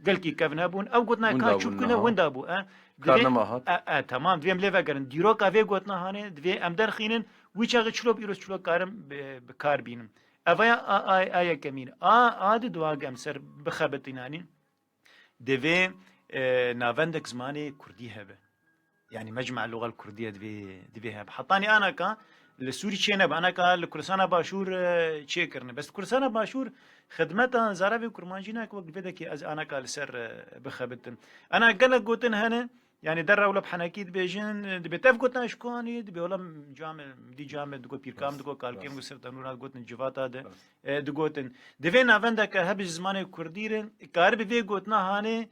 gelkî kevn hebûn. Ew gotina Winda ka bû, çûbûne niha. winda bû, e. Kar Divê, nema hat. e, e, temam, divê em lê vegerin. Dîroka vê gotina hanê, divê em derxînin, wî çaxê çilo bi îro çilo karim bi, bi kar bînim. Evaya a, a, a yekemîn. A, a di dua em ser bixebitin, yanî. Divê, e, navendek zimanê kurdî hebe. Yani mecmea lugal kurdiye divê, divê hebe. Hetanî anaka li Sûrî çê nebe, anaka li Kurdistana Başûr, e, çê kirine. Bes Kurdistana Başûr xidmeta zaravê kurmancî nake wek li vê dekê ez anaka li ser, e, bixebitim. Ana gelek gotin hene, Yani derra wila bi henekî dibêjin, dibê tev gotina ji ku anî, dibê wila came, dî came digot, pîrkam digot, kalkêm got ser tenûra digotin civata de, e, digotin. Divê navendeke hebe ji zimanê kurdî re, karibe vê gotina hanê,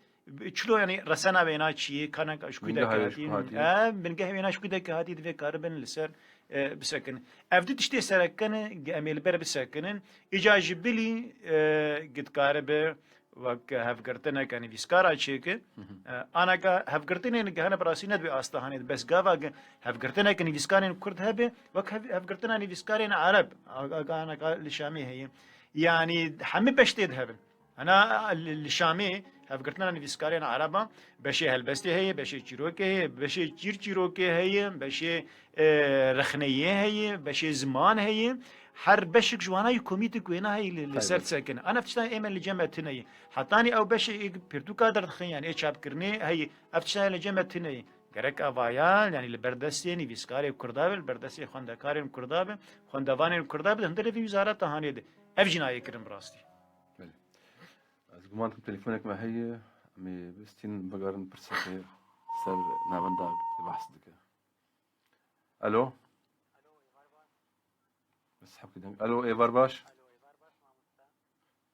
çilo yani resena wêna çiyê, kanek ji ku de hatî, e, bingeh wêna ji ku de hatî divê karibin li ser, e, bisekin. Ev di tiştê sereke ne, em ê li ber bisekinin. Îca ji bilî, e, gidkaribe, wek hevgirtineke nivîskara çêke, e, anaka hevgirtinên gehene bi rastî ne di wê asta hanê de. Bes gava ge-, hevgirtineke nivîskarên kurd hebe, wek hev-, hevgirtina nivîskarên ereb, a-, a-, anaka li Şamê heye. Yanî hemî beş tê dihevin. Hena li, li Şamê hevgirtina nivîskarên ereba, beşê helbestê heye, beşê çîrokê heye, beşê çîrçîrokê heye, beşê, e, rexneyê heye, beşê ziman heye. Her beşik ji wana yî komîtik wêna heye li, li ser disekin. An ev tişta ê me li cem me tune ye. Hetanî ew beşê ê pirtûka derdixin, yani ê çapkirinê heye. Ev tişta li cem me tune ye. Gerek evaya, yani li ber destê nivîskarê kurda be, li ber destê xwendekarên kurda be, xwendevanên kurda be, di hundirê vî wizareta hanê de. Ev jî nayê kirin bi rastî. Belê. Ez guman dikim telefonek me heye, em ê bistînin bigerin pirseke ser navenda te behs dike. Alo? Ez hebkî deng. Alo, êvar baş?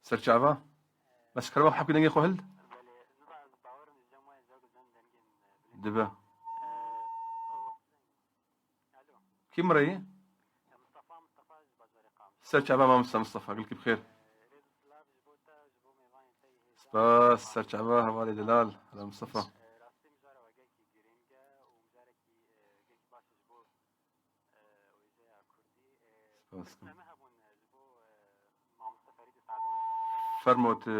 Serçava? Bes kerema hebkî dengê xwe hild? Dibe. Kî min re yî? Ser çava mamoste Mustafa, gilkî bi xêr. Spas, ser çava, hevalê delal, Hela Mustafa. Spas. Fermo tu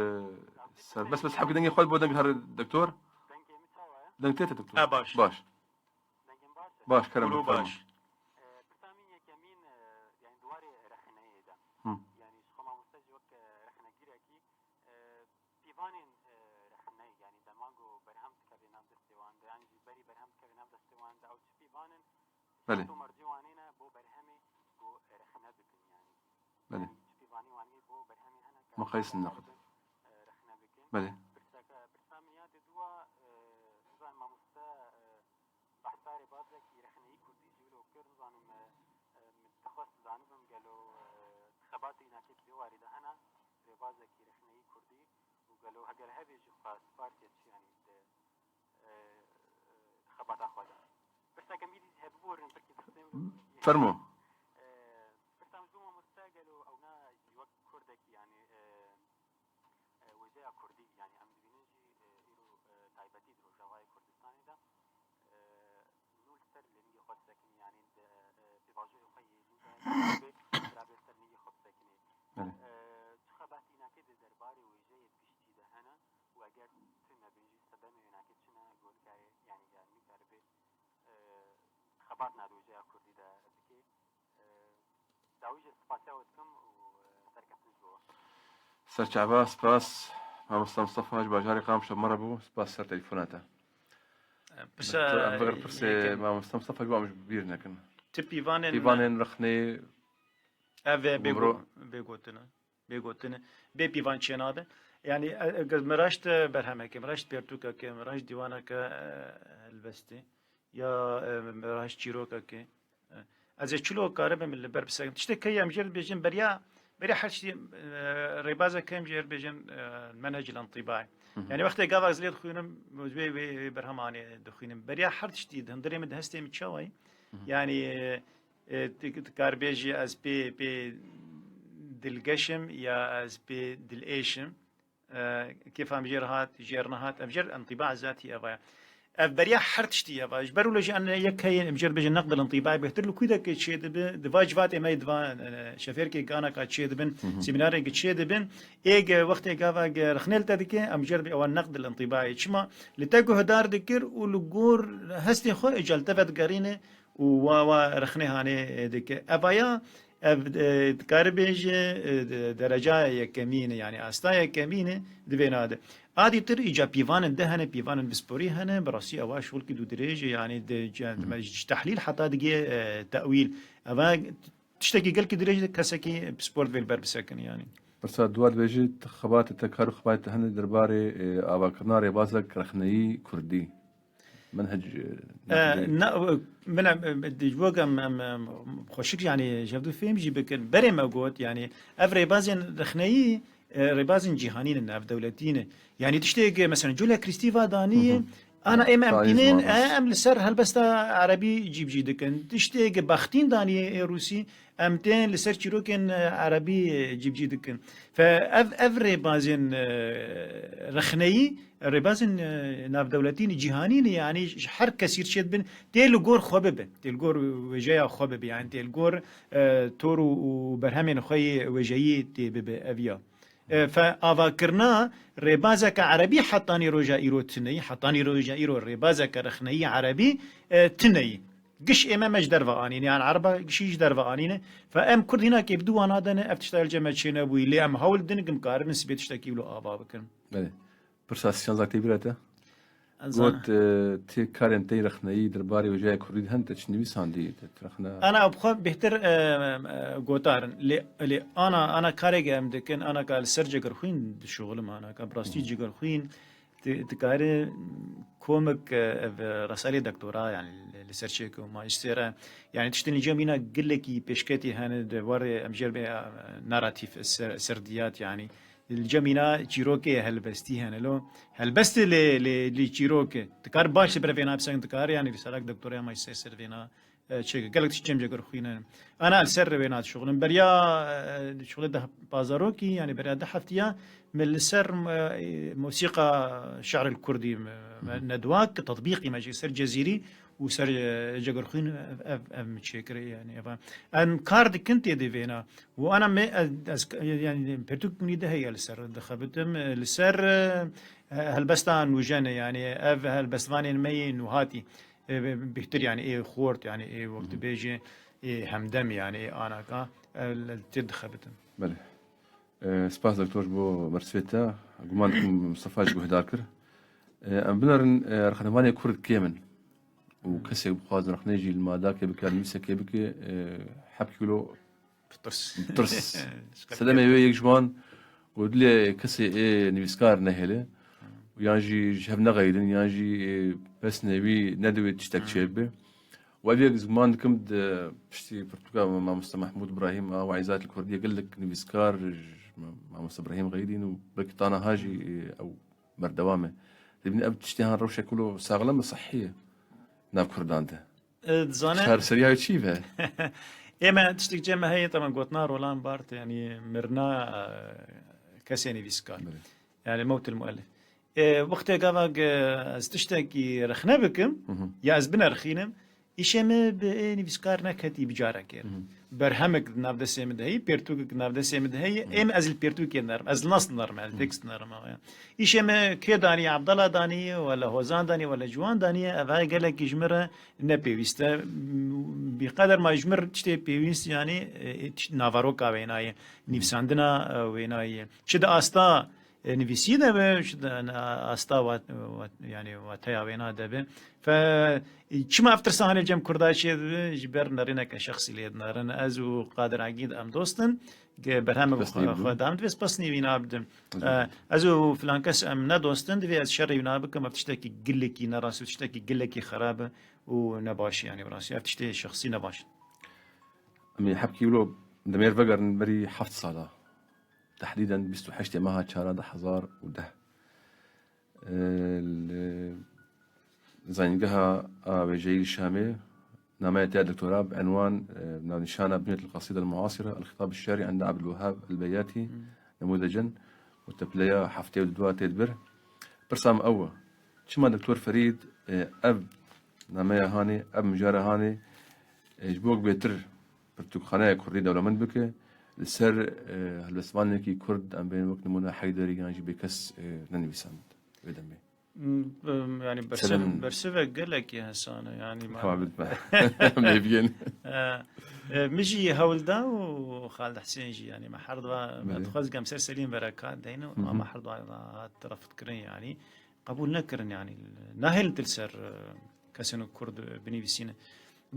ser. Bes, bes, hebkî dengê xwe bo deng her doktor. Deng tê te doktor. Ha, baş. Baş. Baş, kerem. Gulu baş. Pirsa min yekemîn, e, yani di warê rexneyê de. Hı. Yani ji xwe mamoste jî wek, e, rexnegîrekî, e, pîvanên, e, rexneyê, yani dema ku berhem dikeve nav destê wan de, yan jî berî berhem dikeve nav destê wan de, ew çi pîvan in? Belê. Şert û mercê wan ê ne bo berhemê ku rexne bikin yani. Belê. Yani çi pîvanî wan ê bo berhemê hene ke Muqayis nakin. E, rexne bikin. Belê. Pirseke, pirsa min ya diduwa, e, nizanim mamoste, e, Behsa rêbazekî rexneyî kurdî jî wilo kir, nizanim, e, e, min dixwest zanibim gelo, e, xebatê înakê di vê warî de hene, rêbazekî rexneyî kurdî û gelo heger hevê jî xwe sipartiye çi, yanî di, e, e, xebata xwe de. Pirseke min dî hebe biborin, pirkî dixtêm. Fermo. E, pirsa min ji bo mamoste gelo ewna jî wek kurdekî, yanî, e, e, wêjeya kurdî, yanî em dibînin jî, e, îro, e, taybetî di Rojavayê Kurdistanê de, e, nû li ser lênîgê xwe disekinî, yanî di, e, pêvajoyê xwe yê nû de bê, bê ser lênîgê xwe bisekinî. Belê. E, çi xebatî înakê di derbarê wêjeyê piştî de hene û eger tune bin jî sedemê wênakê çi ne, ku nikare, yanî ya nikare bê, e, xebat na di wêjeya kurdî de bikê. Dawî jî spasiya we dikim û, e, serkeftin ji bo we. Serçava, spas. Mamosta Mustafa ji bajarê Qamişlo me re bû. Spas ser telefona te. Pirsa, em veger pirsê yekem. Mamosta Mustafa ji bo em ji bîr nekin. Ti pîvanên, pîvanên rexnê ev e, bê bimro. Go-, bê gotine. Bê gotine. Bê pîvan çênabe. Yani, e, e, min raşt, e, berhemeke, min raşt pertûkeke, min raşt dîwaneke, e, helbestê. Ya, e, raş çîrokekê. E, ez ê çilo karibim li ber bisekim. Tiştek heye em jê re dibêjin beriya, beriya her tiştî, e, rêbazek heye em jê re dibêjin, e, menhecil intîbaî. Hı hı. Yani wextê gava ez lê dixwînim, wê, wê, wê berhemanê dixwînim. Beriya her tiştî di hundirê min, di hestê min çawa ye? Hı hı. Yani, e, e, tu, tu kar bêjî ez pê, pê dilgeş im ya ez pê dilêş im. E, kêfa em jê re hat, jê re nehat, em jê re intîba zatî eva ye. Ev beriya her tiştî eva ye. Ji ber wilo jî em yek heye, em jê re bêjin neqdil intîbaî bêhtir li ku de ke çêdibe, di va civatê me yê di va, e, şefêrkê ganaka çêdibin, hı hı, semînarê ke çêdibin, ê ge wextê gava ge rexnê li te dike, em jê re bê ewa neqdil intîbaî. Çima? Li te guhdar dikir û li gor hestê xwe îca li te vedigerîne, û wa, wa rexnê hanê, e, dike. Evaya, ev, e, dikare bêje, e, de-, dereca yekemîn e, yani asta yekemîn e, di vêna de. Adî tir îca pîvanên de hene, pîvanên pisporî hene, bi rastî ewa şolkî dû dirêj e, yani de, ce-, hı hı, me ji tehlîl heta digê, e, tewîl. Eva tiştekî gelkî dirêj de kesekî pispor divê li ber bisekin yani. Pirsa dua dibêje, tu xebatê te, kar û xebatê te hene derbarê, e, avakirina rêbazek rexneyî kurdî. Menhec, e, E, na, min em, em, di bo em, em, em, xweşik, yani, ji hevdu fêm jî bikin. Berê me got, yani, ev rêbazên rexneyî, e, rêbazên cîhanî ne, navdewletî ne. Yani, tiştê ke, mesela, Julia Kristeva danî, ana em, em tînin, e, em li ser helbesta erebî cîbicî dikin. Tiştê ke Baxtîn danî, e, Rûsî, em tên li ser çîrokên, e, erebî, e, cîbicî dikin. Fe ev, ev rêbazên, e, rexneyî, rêbazên, e, navdewletî ne, cîhanî ne, yani ji her kesî re çêdibin, tê li gor xwe bibe, tê li gor wêjeya xwe bibe, yani tê li gor, e, tor û, û berhemên xwe yê wêjeyî tê bibe ev ya. E, fe avakirina rêbazeke erebî hetanî roja îro tune ye, hetanî roja îro rêbazeke rexneyî erebî, e, tune ye. Giş ê me, me ji derve anîne, yani ereba gişî ji derve anîne. Fe em Kurd hîna kê bi dû wana de ne, ev tişta li cem me çênebûyî, lê em hewl din, em karin sibê tiştekî wilo ava bikin. Belê. Pirsa sî şanzak tê bîra te? Ez zanim. Got, e, tê karên te yê rexneyî derbarê wêjeya Kurdî de hene, te çi nivîsandî, te rexne? Ana bi xwe bêhtir, e, e, gotar in. Lê, lê ana, ana karê ke em dikin, ana ka li ser Cegerxwîn dişuxilim, ana ka bi rastî Cegerxwîn di-, dikare komik, e, ev, e, resalê doktora, yani li, li ser çêke û majistêre, yani tiştên li cem mîna gelekî pêşketî hene, di warê em jê re bê, e, naratîf ser-, serdiyat, yani li cem mîna çîrokê helbestî hene. Lo helbestê lê, lê, lê çîrokê dikar baş li ber vêna, piseng dikar, yani rîsalak doktora ya majistêr ser vêna, e, çêke gelek tişt cem Cegerxwîn hene. Ana li ser wêna dişuxilim. Beriya, e, şuxulê deh pazarokî, yani beriya deh heftiya, min li ser, e, mosîqa şi'ril kurdî me, me nedwa ki tetbîqî me jî ser Cezîrî û ser, e, Cegerxwîn ev, ev, ev min çêkirî, yani ev. Em kar dikin tê di vêna. Û ana me, ez, ez, yani pertûk min de heye li ser dixebitim, e, li ser, e, helbesta nûjen e, yani ev helbestvanên me yê nûhatî. E, bêhtir, yani ê xort, yani ê wek dibêje ê hemdem, yani ê anaka, e, li tê dixebitin. Belê. E, spas doktor ji bo bersivê te. Guman dikim Mustafa jî guhdar kir. E, em binerin, e, rexnevanê Kurd kêm in. Û kesek bixwazin rexneyê jî li madakê bike, nivîsekê bike, e, heb kîlo Bi tirs. Bi tirs. Sedemê wê yek ji wan got, dilê kesê ê nivîskar nehêle û yan jî ji hev nexeyidin, yan jî, e, pesnê wî nedivê tiştek çêbibe. Û ev yek ez guman dikim di piştî pirtûka Mamoste Mehmûd Ibrahîm a Weîzat li Kurdiyê gelek nivîskar ji Mamoste Ibrahîm xeyidîn û belkî ta niha jî, e, ew berdewam e. Dibînin ev tiştê han rewşek wilo saxlem e, sehî ye nav Kurdan de. E, dizane. Çareseriya wê çi be? Ê me tiştek cem me heye, tema gotina Roland Barthes, yani mirina, e, kesê nivîskar. Belê. Yani mewtil muellif. E, wextê gava ge ez tiştekî rexne bikim, ya ez binerxînim, îşê min bi ê nivîskar neketî bi carekê. Berhemek di nav destê min de heye, pêrtûkek di nav destê min de heye, êm ez li pêrtûkê nerim, ez li nas nerim, ez li tekst nerim, ama ya. Îşê min kê daniye, Abdallah daniye, wala Hozan daniye, wala Ciwan daniye, ev hay gelekî ji min re ne pêwîst e. Bîqeder ma ji min re tiştê pêwîst, yani, e, tişt-, naveroka wênayê, nivîsandina, e, wênayê. Çi di asta, e, nivîsî de be, çi di, e, asta wat-, wat-, yani, wateya wêna de be. Fe, çima ev tirsa hanê cem Kurda çê dibe? Ji ber nerîneke şexsî lê dinarin. Ez û Qadir Egîd em dost in. Ge berhemê xwe, xwe dam divê spas nîvîna bidim. E, ez û filan kes em ne dost in, divê ez şerê wîna bikim, ev tiştekî gilekî ne rast, tiştekî gilekî xerab e û ne baş e, yani bi rastî. Ev tiştê şexsî ne baş e. Em ê hebkî wilo demêr vegerin berî heft sala. Tehdîden bîst û heştê meha çara du hezar û deh. Li Zanîngeha a Wêjeyî li Şamê nameya te ya doktora bi enwan, e, navnîşana Bunyet el-Qasîde el-Muasire, El-Xitab el-Şi'rî enda Abdulwehhab el-Beyatî, Nemûdecen û tepleya heftê û du tê dibir. Pirsa min ew e, çima Doktor Ferîd, e, ev nameya hanê, ev mijara hanê, e, ji bo bêtir pirtûkxaneya kurdî dewlemend bike, li ser, e, helbestvanekî kurd, em bên wek nimûne Heyderî yan jî bêkes, e, nenivîsand vê demê. M, yani bersiv, bersivek gelekî hesan e, yani ma- Hewa bitme. Mêviyên. E, e, min jî hewl da û Xalid Husên jî, yani me her dua, me dixwaz gem ser Selîm Berekat deyne, ama her dua hat refd kirin, yani qebûl nekirin, yani nahêlin til ser, e, kesên kurd binivîsîne.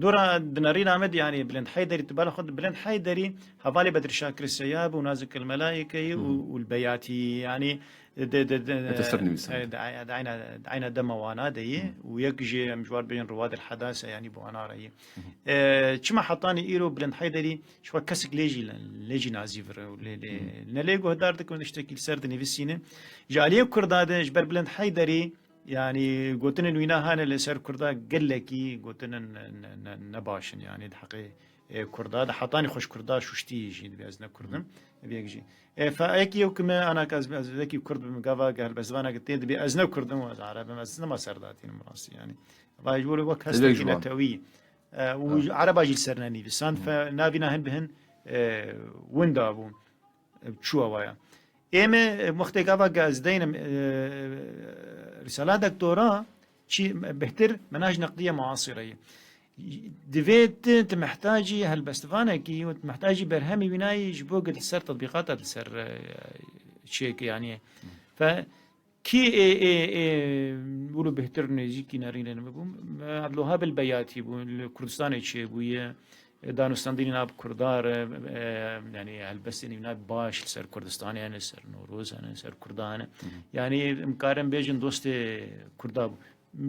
Dora di nerîna me de, yanî Bilind Heyderî, tu bala xwe, Bilind Heyderî hevalê Bedir Şakir Seyab û Nazik el Melaike yî û, û li Beyatî, yanî di, di, di, Betir ser nivîsan. E, di, di eyna, di eyna dema wana de yî û yek jî em ji war bêjin Ruwad el Hedase, yanî bi wana re yî. E, çima hetanî îro Bilind Heyderî ji xwe kesik lê jî, lê jî nazîvir û lê, lê, ne lê guhdar dikin, tiştekî li ser dinivîsîne. Ji aliyê Kurda de ji ber Bilind Heyderî, yanî gotinên wîna hene li ser Kurda gelekî gotinên ne, ne, ne, ne baş in, yanî di heqê, e, Kurda de hetanî xweş Kurda şuştî jî dibê ez ne Kurd im, ev yek jî. E, fe yekî yew ki me anaka ez, ez wekî Kurd bim, gava ge helbestvaneke tê dibê ez ne Kurd im û ez Ereb im, ez nema ser datînim rastî yanî. Va ji bo wek hestekî netewî. E, û Ereba jî li ser nenivîsand, fe navîna hin bi hin, e, winda bû. Çû awaya. Ê me, e, wextê gava ge ez deynim, e, risala doktora, çi bihtir menaj neqdiye muasire ye. Divê tu, tu mehtacî helbestvanekî û tu mehtacî berhemî wînayî ji bo gel ser tetbîqata, li ser, e, çêke, yanî. Fe kî ê, ê, ê, wilo bihtir nêzîkî nerînên me bû? Ebdulwehab el Beyatî bû, li Kurdistanê çêbûye. E, danûstandinî nav Kurda re, e, yanî helbestên wîna baş li ser Kurdistanê hene, ser Newroz hene, ser Kurda hene. Yanî em karin bêjin dostê Kurda bû.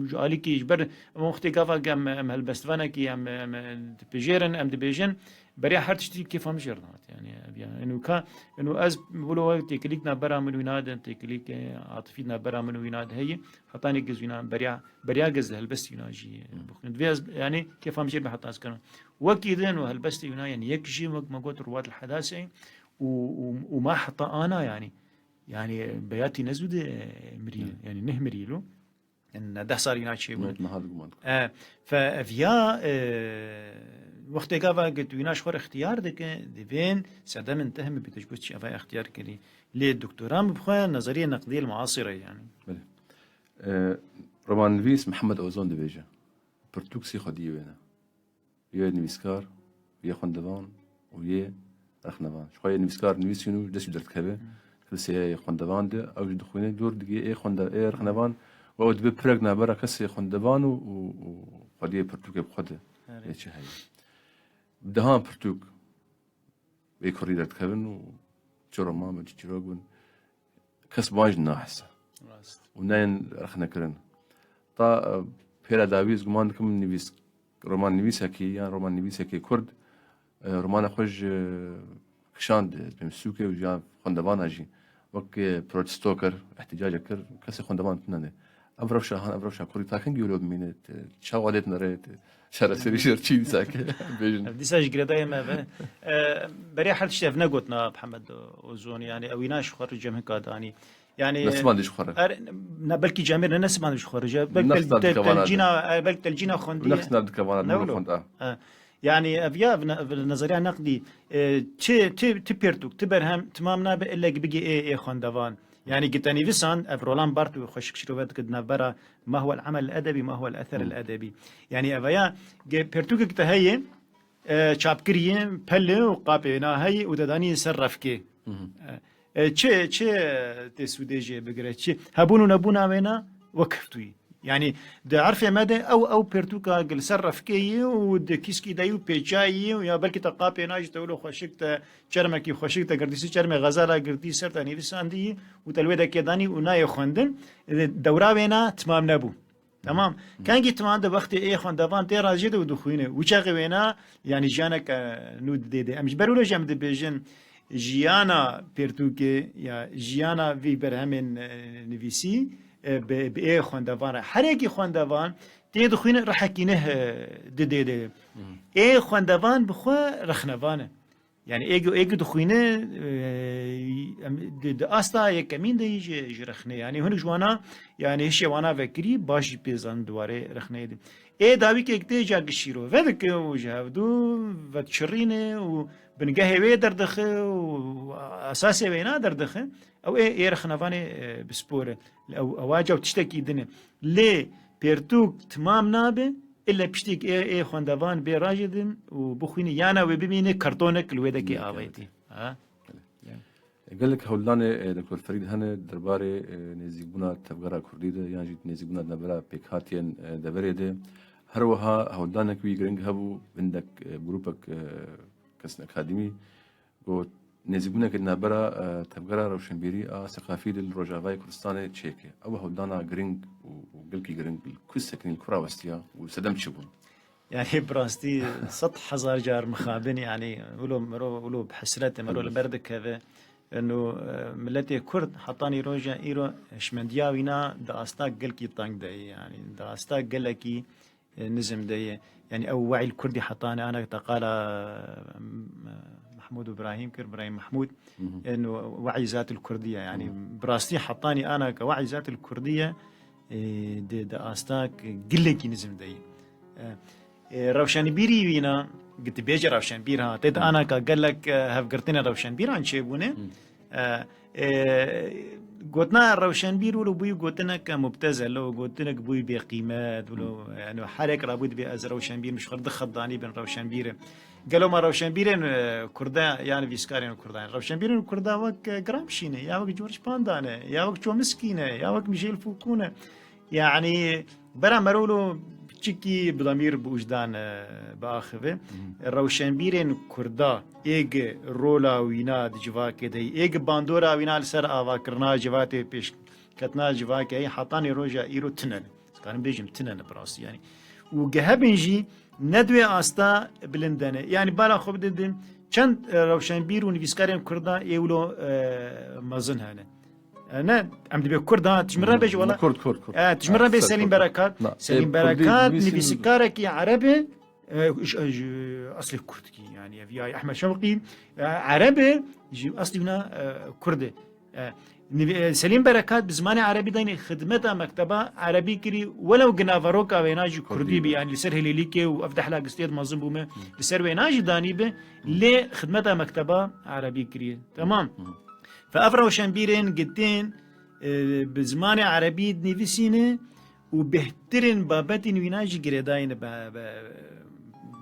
Ji alîkî ji ber em wextê gava em, em helbestvanekî em, em, em dipijêrin, em dibêjin, beriya her tiştî kêfa min jê re dihat. Yanî ev ya. Eno ka, eno ez wilo têkilîk navbera min wîna de, têkilîk, e, atifî navbera min wîna de heye. Hetanî giz wîna beriya, beriya giz di helbestî wîna jî, e, bixwînim. Divê ez, yanî kêfa min jê re be heta ez karim. Wekî din û helbestê wîna, yanî yek jî wek me got Ruwad el Hedase û, û, û ma heta ana yanî. Yanî Beyatî ne zû de, e, mirî, yanî neh mirî lo. Yanî ne deh sal wîna çêbûn. Not niha diguman dikim. E, fe ev ya, e, wextê gava git wîna ji xwe re ixtiyar dike, divên sedemên te heme bîte ji bo çi eva ixtiyar kirî. Lê doktora min bi xwe nazariyê neqdiyê li muasire yanî. Belê. E, romannivîs Mihemed Ozon dibêje, pirtûk sê xwediyê wê ne. Yê nivîskar, yê xwendevan û yê rexnevan. Ji xwe yê nivîskar nivîsîn û dest wî derdikeve. Li sê yê xwendevan de ew jî dixwîne, dor digê ê xwende-, ê rexnevan û ew dibe pirek navbera kesê xwendevan û, û, û xwediyê pirtûkê bi xwe de. Erê. Ê çi heye. Bi dehan pirtûk ê kurî derdikevin û çi roman bin, çi çîrok bin, kes wan jî nahese. Rast. Û neyên rexnekirin. Ta, e, pêra dawî ez guman dikim nivîs-, romannivîsekî yan romannivîsekê Kurd, e, romana xwe ji kişand, e, pêmsûkê û ji xwendevana jî. Wek, e, protesto kir, îhtîcacek kir, kesê xwendevan tune ne. Ev rewşa han, ev rewşa kurî ta kengî wilo bimîne, te çawa lê dinere, te çareserî ji çî dîsa ke bêjin. Ev dîsa ji girêdayê me ve. E, beriya her tiştî ev negotina Mihemed Ozon, yanî ew îna ji xwe re cem hika danî. Yanî Nesibandî ji xwe re. Er, ne, belkî cemêr ne nesibandî ji xwe re. Belkî Nexsna tel-, tel-, dikevana de. Telcîna, e, belki telcîna xwendî. Nexsna dikevana de Ne wilo. Xwend, a. E, yanî ev ya, ev ne-, ev nazariya neqdî, e, ti, ti, ti pertûk, ti berhem timam nabe ille ki bigê ê, ê xwendevan. Yanî gitenîvisan, ev Roland Barthes xweşik şîrove dike di navbera ma huwel amel edebî, ma huwel eser el edebî. Yanî ev ya, ge-, pertûkek te heye, e, çapkirî ye, pele û qapê wêna heye û te danî ser refkê. E, e, çi, çi tê sûdê jê bigire, çi hebûn û nebûna wêna wek keftûyî. Yanî di erfê me de ew, ew pertûka li ser refkê yî û di kîskî de yî û pêçayî yî û ya belkî te qapê na jî te wilo xweşik te çermekî xweşik te girtî, sî çermê xezala girtî ser te nivîsandî yî û te li wê dekê danî û nayê xwendin. E, dewra wêna timam nebû. Tamam. Kengî timam de wextê ê xwendevan tê rajê de û dixwîne. Û çaxê wêna, yanî jiyanek, e, nû didê de. Em ji ber wilo jî em dibêjin, jiyana pertûkê ya jiyana vî berhemên, e, nivîsî, e, bi, bi ê xwendevan re. Her yekî xwendevan tê dixwîne rehekî neh, e, didê de. Ê xwendevan bi xwe rexnevan e. Yanî ê, ê ku dixwîne, e, em, di, di asta yekemîn de yî ji, ji rexnê. Yanî hinek ji wana, yanî hişê wana vekirî baş jî pê zanin di warê rexneyê de. Ê dawîkek tê ca gi şîrove dike û ji hevdû vediçirîne û bingehê wê derdixe û esasê wêna derdixe. Ew ê, ê rexnevanê, e, bispor e. Ew, ew aca tiştekî din e. Lê pertûk timam nabe, ille piştîk ê, ê xwendevan bê rajê din û bixwîne, yana wê bimîne kartonek li wê dekê avayî tê. Ha? Gelek hewldanê, e, Doktor Ferîd hene derbarê, e, nêzîkbûna tevgera kurdî de yan jî nêzîkbûna navbera pêkhatiyên, e, deverê de. Her wiha hewldanek wî giring hebû, bindek, e, grûpek, e, kesên akademî ku nêzîkbûneke di navbera, e, tevgera rewşenbîrî a seqafî li Rojavayê Kurdistanê çêke. Ew hewldana giring û, û gelkî giring li ku sekinî, li ku rawestiya û sedem çi bûn? Yani bi rastî sed hezar car mixabin, yani wilo miro, wilo bi hesrete miro li ber dikeve. Eno, e, miletê Kurd hetanî roja îro hişmendiya wîna di asta gelkî teng de ye, yani di asta gelekî, e, nizim de ye. Yani ew we'î li Kurdî hetanî ana teqala, e, Mahmud Ibrahim kir, Ibrahim Mahmud. Eno we'î zat li Kurdî ye. Yani bi rastî hetanî ana ke we'î zat li Kurdî ye, e, di, di asta gelekî nizim de ye. E, e, rewşenbîrî wîna, gi tu bêje rewşenbîr ha, tê di ana ke gelek, e, hevgirtinê rewşenbîran çêbûne. E, e, gotina rewşenbîr wilo bûyî gotineke mubtezel, wilo gotinek bûyî bêqîmet, wilo, yani herek rabû dibê ez rewşenbîr, min ji xwe re du xet danî bin rewşenbîr. Gelo ma rewşenbîrên, e, Kurda, yani nivîskarên Kurda, rewşenbîrên Kurda wek, e, Gramsci ne, ya wek George Panda ne, ya wek Chomsky ne, ya wek Michel Foucault ne. Yani bera merolo piçikî bi demîr bi wijdan, e, biaxive. Rewşenbîrên Kurda êg rola wîna di civakê de, êg bandora wîna li ser avakirina civatê, pêşketina civakê hetanî roja îro tune ne. Dikarim bêjim tune ne bi rastî yani. Û gehebin jî ne di wê asta bilind de ne. Yani bala xwe bidin din, çend, e, rewşenbîr û nivîskarên Kurda ê wilo, e, mezin hene. E, ne, em dibê Kurd ha, tu ji min re bêjî wela. Kurd, Kurd, Kurd. E, tu ji min re bê Selîm Berekat. Selîm Berekat nivîsîkarekî ereb e, e, ji, ji eslê Kurdkî, yani ev ya Ehmed Şewqî, e, ereb e, ji eslî wina, e, Kurd e. E, nivî-, e, Selîm Berekat bi zimanê erebî dayînê xidmeta mekteba erebî kirî, welew gi naveroka wêna jî Kurdî bî, yani li ser Hilêlîkê û ev dehla gistiyê mezin bûme, li ser wêna jî danî bi, lê xidmeta mekteba erebî kiriye. Temam. Fe ev rewşenbîrên gitên, e, bi zimanê erebî dinivîsîne û bêhtirên babetên wîna jî girêdayîne bi, bi,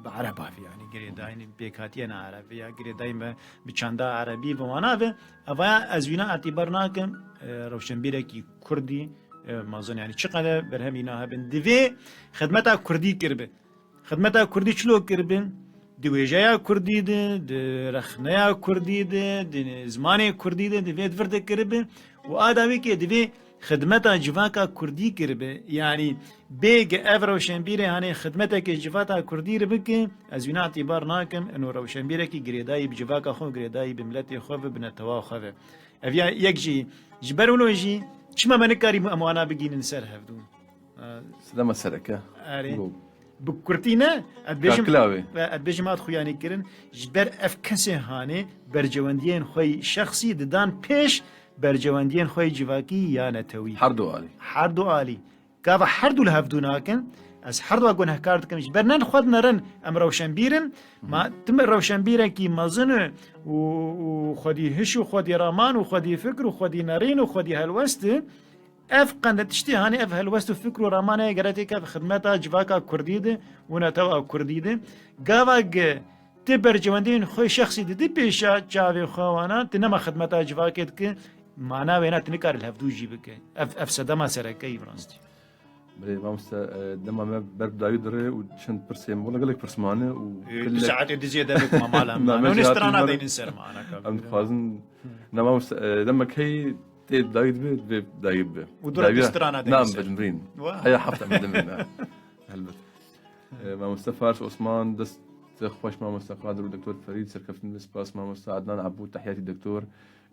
bi ereba vî, yani girêdayîne pêkhatiyên erebî ya girêdayîne bi, bi çanda erebî bi wana ve. Evaya ez wîna etîbar nakim, e, rewşenbîrekî Kurdî, e, mezin, yani çiqede berhemî na hebin. Divê xidmeta Kurdî kiribe. Xidmeta Kurdî çilo kiribin? Di wêjeya Kurdî de, di rexneya Kurdî de, di zimanê Kurdî de, divê di vir de kiribin. Û a dawî ke divê xidmeta civaka Kurdî kiribe. Yani bêge ev rewşenbîrê hanê xidmeteke civaka Kurdî re bike, ez wîna îtîbar nakim, ino rewşenbîrekî girêdayî bi civaka xwe, girêdayî bi miletê xwe ve, bi netewa xwe ve. Ev ya yek jî, ji ber wilo jî, çima me nikarî em wana bigînin ser hevdû? Sedema sereke. Erê. Bi kurtî ne, ez bêjim, Kakilawê. Ve ez bêjim hat xuyanî kirin, ji ber ev kesê hanê bercewendiyên xwe yî şexsî didan pêş bercewendiyên xwe yî civakî ya netewî. Her du alî. Her du alî. Gava her du li hevdû nakin, ez her du gunehkar dikim, ji ber ne xwe dinerin, em rewşenbîr in, ma tim rewşenbîrekî mezin e û, û xwedî hiş û xwedî raman û xwedî fikr û xwedî nerîn û xwedî helwest e, ev qende tiştî, hanê ev helwest û fikr û raman heye, gere têke bi xidmeta civaka Kurdî de û netewa Kurdî de. Gava ge ti bercewendiyên xwe şexsî didî pêşa çavê xwe wana, ti nema xidmeta civakê dike, mana wêna ti nikare li hevdû jî bike. Ev, ev sedema sereke yî bi rastî. Belê, mamoste, e, dema me ber bi dawî dire û çend pirsên, wela gelek pirs mane û Ê, gelek du saetê dizê demek ma mala me. Name Hûn jî hatî strana mane. Deynin ser me, ana kabî. Em dixwazin, ne mamoste, e, demek heyî tê dawî dibe, divê dawî bibe. Û dura Dawî di ra-, strana deynin na, ser. Em bidimrîn. Wa. Heya hefta em bidimrîn, ha. Helbet. E, mamoste Faris Osman, dest xweş mamoste Qadir û Doktor Ferîd, serkeftin be, spas mamoste Adnan Ebû, tehiyatî Doktor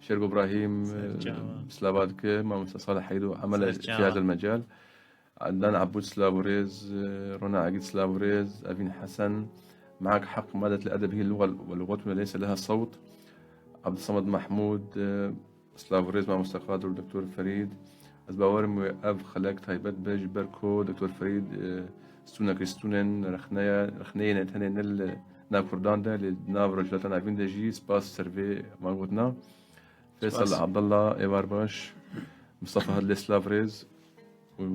Şêrgo Ibrahîm, Ser çava. E, slava dike, mamoste Salih Heydo, Emel Ser çava. Fi hadal mecal. Adnan Abûd, silav û rêz, Rona Egîd, silav û rêz, Evîn Hesen, معك حق، مادة الأدب هي اللغة ولغتنا ليس لها صوت. Abdulsamad Mahmûd, silav û rêz mamoste Qadir û Doktor Ferîd. Ez bawer im wê ev xelek taybet be, ji ber ku Doktor Ferîd, stûnek ji stûnên rexneya, rexneyê ne tenê ne li nav Kurdan de, lê di nav Rojhilata Navîn de jî. Spas ser vê van gotina. Feysel Spas. Abdullah, êvar baş. Mustafa Hadlê, silav rêz. Û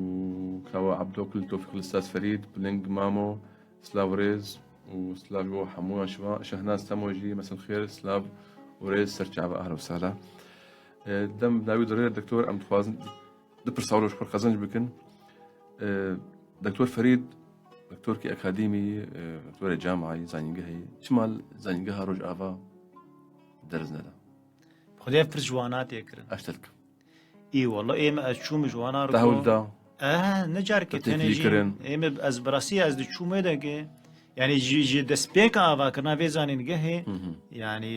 Kawa Abdokl, Tofîq Listaz Ferîd, Biling Mamo, silav rêz û silav bo hemûyan şivan. Şehnaz Temo jî, mesel xêr, silav û rêz, ser çava, ahla û sahla. E, dem dawî dirê, doktor, em dixwazin du pirsa wilo ji xwe qezenc bikin. E, Doktor Ferîd, Doktorkî akademî, e, doktorê camayî, zanîngehê, çima li zanîngeha Rojava derz neda? Xwedê ev pirs ji wana tê kirin. Eştelk. Î walla ê me ez çûm ji wana Te hewl da. Eh, ne carkê Te tenê têkilî jî. kirin. Ê me ez bi rastî ez diçûm wê degê. Yani ji, ji destpêka avakirina vê zanîngehê. Yani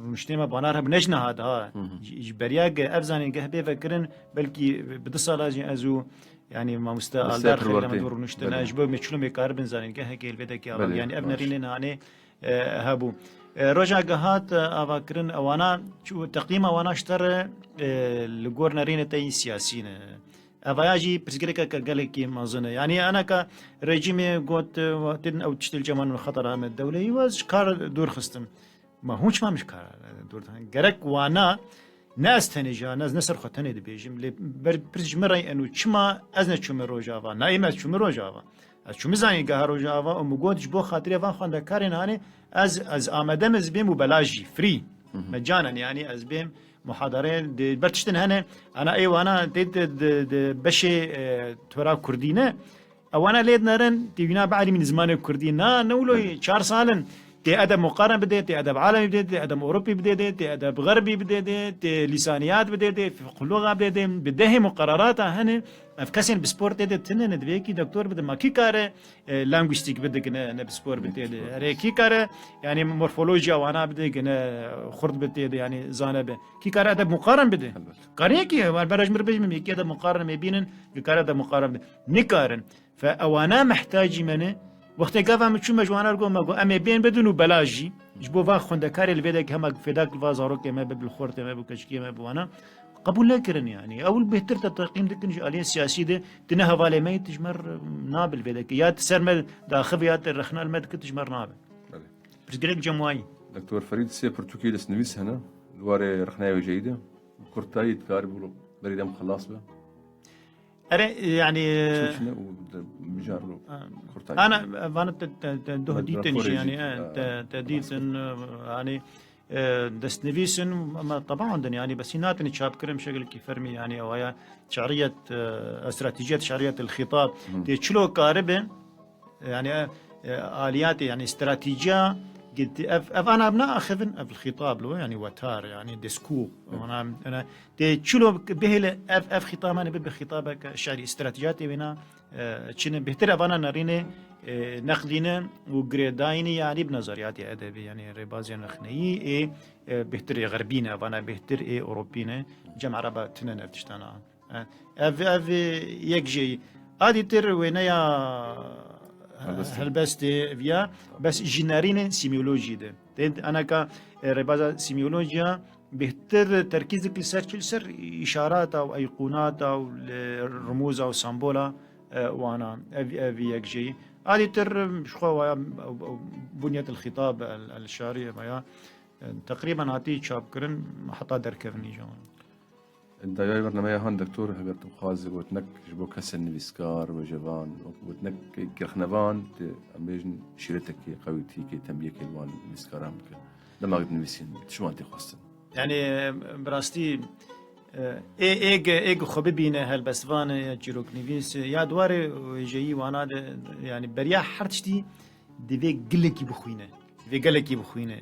rûniştê me banar hebû ne ji niha de ha. Ji, ji beriya ge ev zanîngeh bê vekirin belkî bi du sala jî ez û yani mamoste Aldar xeyrî me rûniştine. Ji bo me çilo me karibin zanîngehekê li vê dekê ava. Yani ev nerînên hanê e, hebû. E, roja gihat, e, avakirin, e, wana, çû, teqîma wana ji te re, e, li gor nerînê te yî siyasî ne. Evaya jî pirsgirêkeke gelekî mezin e. Yanî eneka rejîmê got, e, wa-, din ew tiştê li cem wan xetera me dewleyî we ji kar dûr xistin. Ma hûn çima min ji kar, e, dûr dihan? Gerek wana ne ez tenê ji ne ez ne ser xwe tenê dibêjim. Lê ber pirs ji min re eno çima ez neçûme Rojava? Na ê me ez çûme Rojava. Ez çûme zanîngeha Rojava û min got ji bo xatirê van xwendekarên hanê ez, ez amade me ez bêm û belaj jî, free. Mecanen yani ez bêm muhadareyê di ber tiştin hene. Ana ê wana tê di, di, di beşê, e, tora kurdî ne. Ewana lê dinerin tê wîna bielîmîn zimanê kurdî. Na, ne wilo çar sal in. Tê edeb muqarin bidê, tê edeb alemî bidê, tê edeb Ewropî bidê dê, tê edeb xerbî bidê dê, tê lîsaniyat bidê dê, fiqh luxa bidê dê. Bi dehê muqarerata hene. Ev kesên bi spor tê de tune ne, divê yekî doktor bide. Ma kî kare, e, lingwîstîk bide ki ne, ne bi spor bi tê de. Erê kî kare, yani morfolojiya wana bide ki ne xurt bi tê de, yani zane be. Kî kare edeb muqarin bide. Kare yekî, wer beraj mir bêjim, yekî edeb muqarin me bînin, ki kare edeb muqarin bide. Nikarin. Fe ewana mehtacî me ne. Wextê gava min çû me ji wana re got, me got, em ê bên bidin û belaj jî. Ji bo va xwendekarê li vê dekê hema fêdak li va zarokê me be, bi li xortê me, bi keçikê me, bi wana. Qebûl nekirin yani. Ew li bêhtir te teqîm dikin ji aliyê siyasî de, tu ne hevalê me yî, tu ji me re nabe li vê dekê. Ya tu ser me daxive ya tu rexna li me dike, tu ji me re nabe. Belê. Pirsgirêk cem wayî. Doktor Ferîd, sê pirtûkê destnivîs hene. Li warê rexneyê wêjeyî de. Kurtayî dikarî bû berî dem xelas be. Erê, yani, Çi çi ne û de mijar lo kurtayî. Ana, vana te, te, te duh Me dîtin jî, raporê yani, jî, e, e, te, te dîtin, e, yani, e, destnivîsin, ama taban din, yani, bes natin çap kirin şekilkî fermî, yani, ewaya şeriyet, e, estratejiyet şeriyet el-xîtab. Tê çilo karibe, yani, e, e, aliyatê, yani, stratejiya, git-, ev, ev ana ev naaxivin, ev xîtab lo, yani, wetar, yani, diskur. Ona, ona, tê çilo bihêle ev, ev xîtab, hani, bibe xîtabeke şerî, stratejiyatê wêna, e, çine, bêhtir evana nerîne, e, neqdîne û girêdayîne, yani, bi nezeriyatê edebî, yani, rêbazên rexneyî, ê, e, bêhtir ê xerbî ne, evana bêhtir ê Ewropî ne, cem Ereba tine ne ev tiştana. E, ev, ev, e, yek jêyî. A dîtir wêneya Helbestê. Helbestê viya, bes ji nerînên sîmyolojî de. Tê eneka, e, rêbaza sîmyolojiya bêhtir terkîz dik li ser çi? Li ser îşarata û eyqûnata û li rumûza û sembola, e, wana. Ev, ev yek jêyî. A dîtir, em, ji xwe waya, ew, ew, bunyet el-xîtab el, el-şarî waya, e, teqrîben hatî çapkirin, heta derkevinî ji wan. Dawiyê bernameya han doktor, heger tu bixwazî gotinek ji bo kesên nivîskar, wêjevan, wek gotinek rexnevan, tu em bêjin şîretekê, qewîtiyekê, tembiyekê li wan nivîskaran bike. Dema ku dinivîsîn, tu ji wan tê xwestin? Yani, bi rastî, e, ê, ê ge, ê ge xwe bibîne helbestvan e ya çîroknivîs e, ya di warê wêjeyî wana de, yani beriya her tiştî divê gelekî bixwîne. Divê gelekî bixwîne.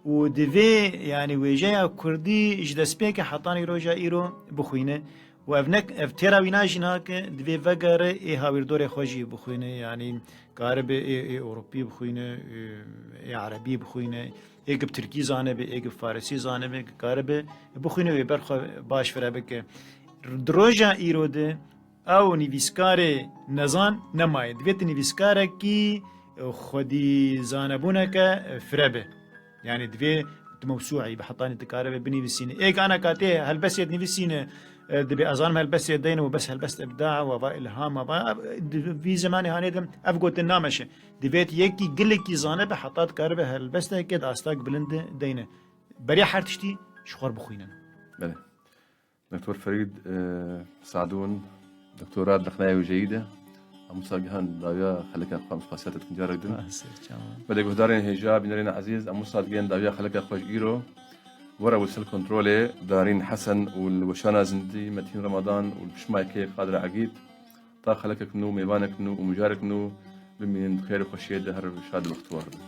Û divê, yani, wêjeya kurdî ji destpêkê hetanî roja îro bixwîne. Û ev ne, ev têra wîna jî nake, divê vegere ê hawîrdorê xwe jî bixwîne. Yani, karibe ê, ê Ewropî bixwîne, ê, ê Erebî bixwîne, ê ki bi Tirkî zanibe, ê ki bi Farisî zanibe, ki karibe bixwîne wê ber xwe baş fire bike. Di roja îro de ew nivîskarê nezan nemaye. Divê tu nivîskarekî xwedî zanebûneke fire be. Yani divê tu mewsûî bi hetanî dikare be binivîsîne. Ê ki aneka tê helbestê dinivîsîne, e, dibê ez zanim helbestê deyne û bes helbest ebda, wa va ilham, wa va, di vî zemanê hanê de ev gotin nameşe. Divê tu yekî gilekî zane be heta dikare be helbestekê di astak bilind de deyne. Beriya her tiştî ji xwe bixwînin. Belê. Doktor Ferîd, e, Sadûn, doktora di rexneya wêjeyî de. Em wisa gihan dawiya xeleka xwe, em spasiya te dikin carek din. Ah, serçava. Belê guhdarên hêja, bînerên ezîz, em wisa digihên dawiya xeleka xwe ji îro. Were wil ser kontrolê Darîn Hesen û li weşana zindî Metîn Ramadan û li pişmayekê Qadir Egîd. Ta xelekek nû, mêvanek nû û mijarek nû bimînin di xêr û xweşiyê de, her şad û bextewar bin.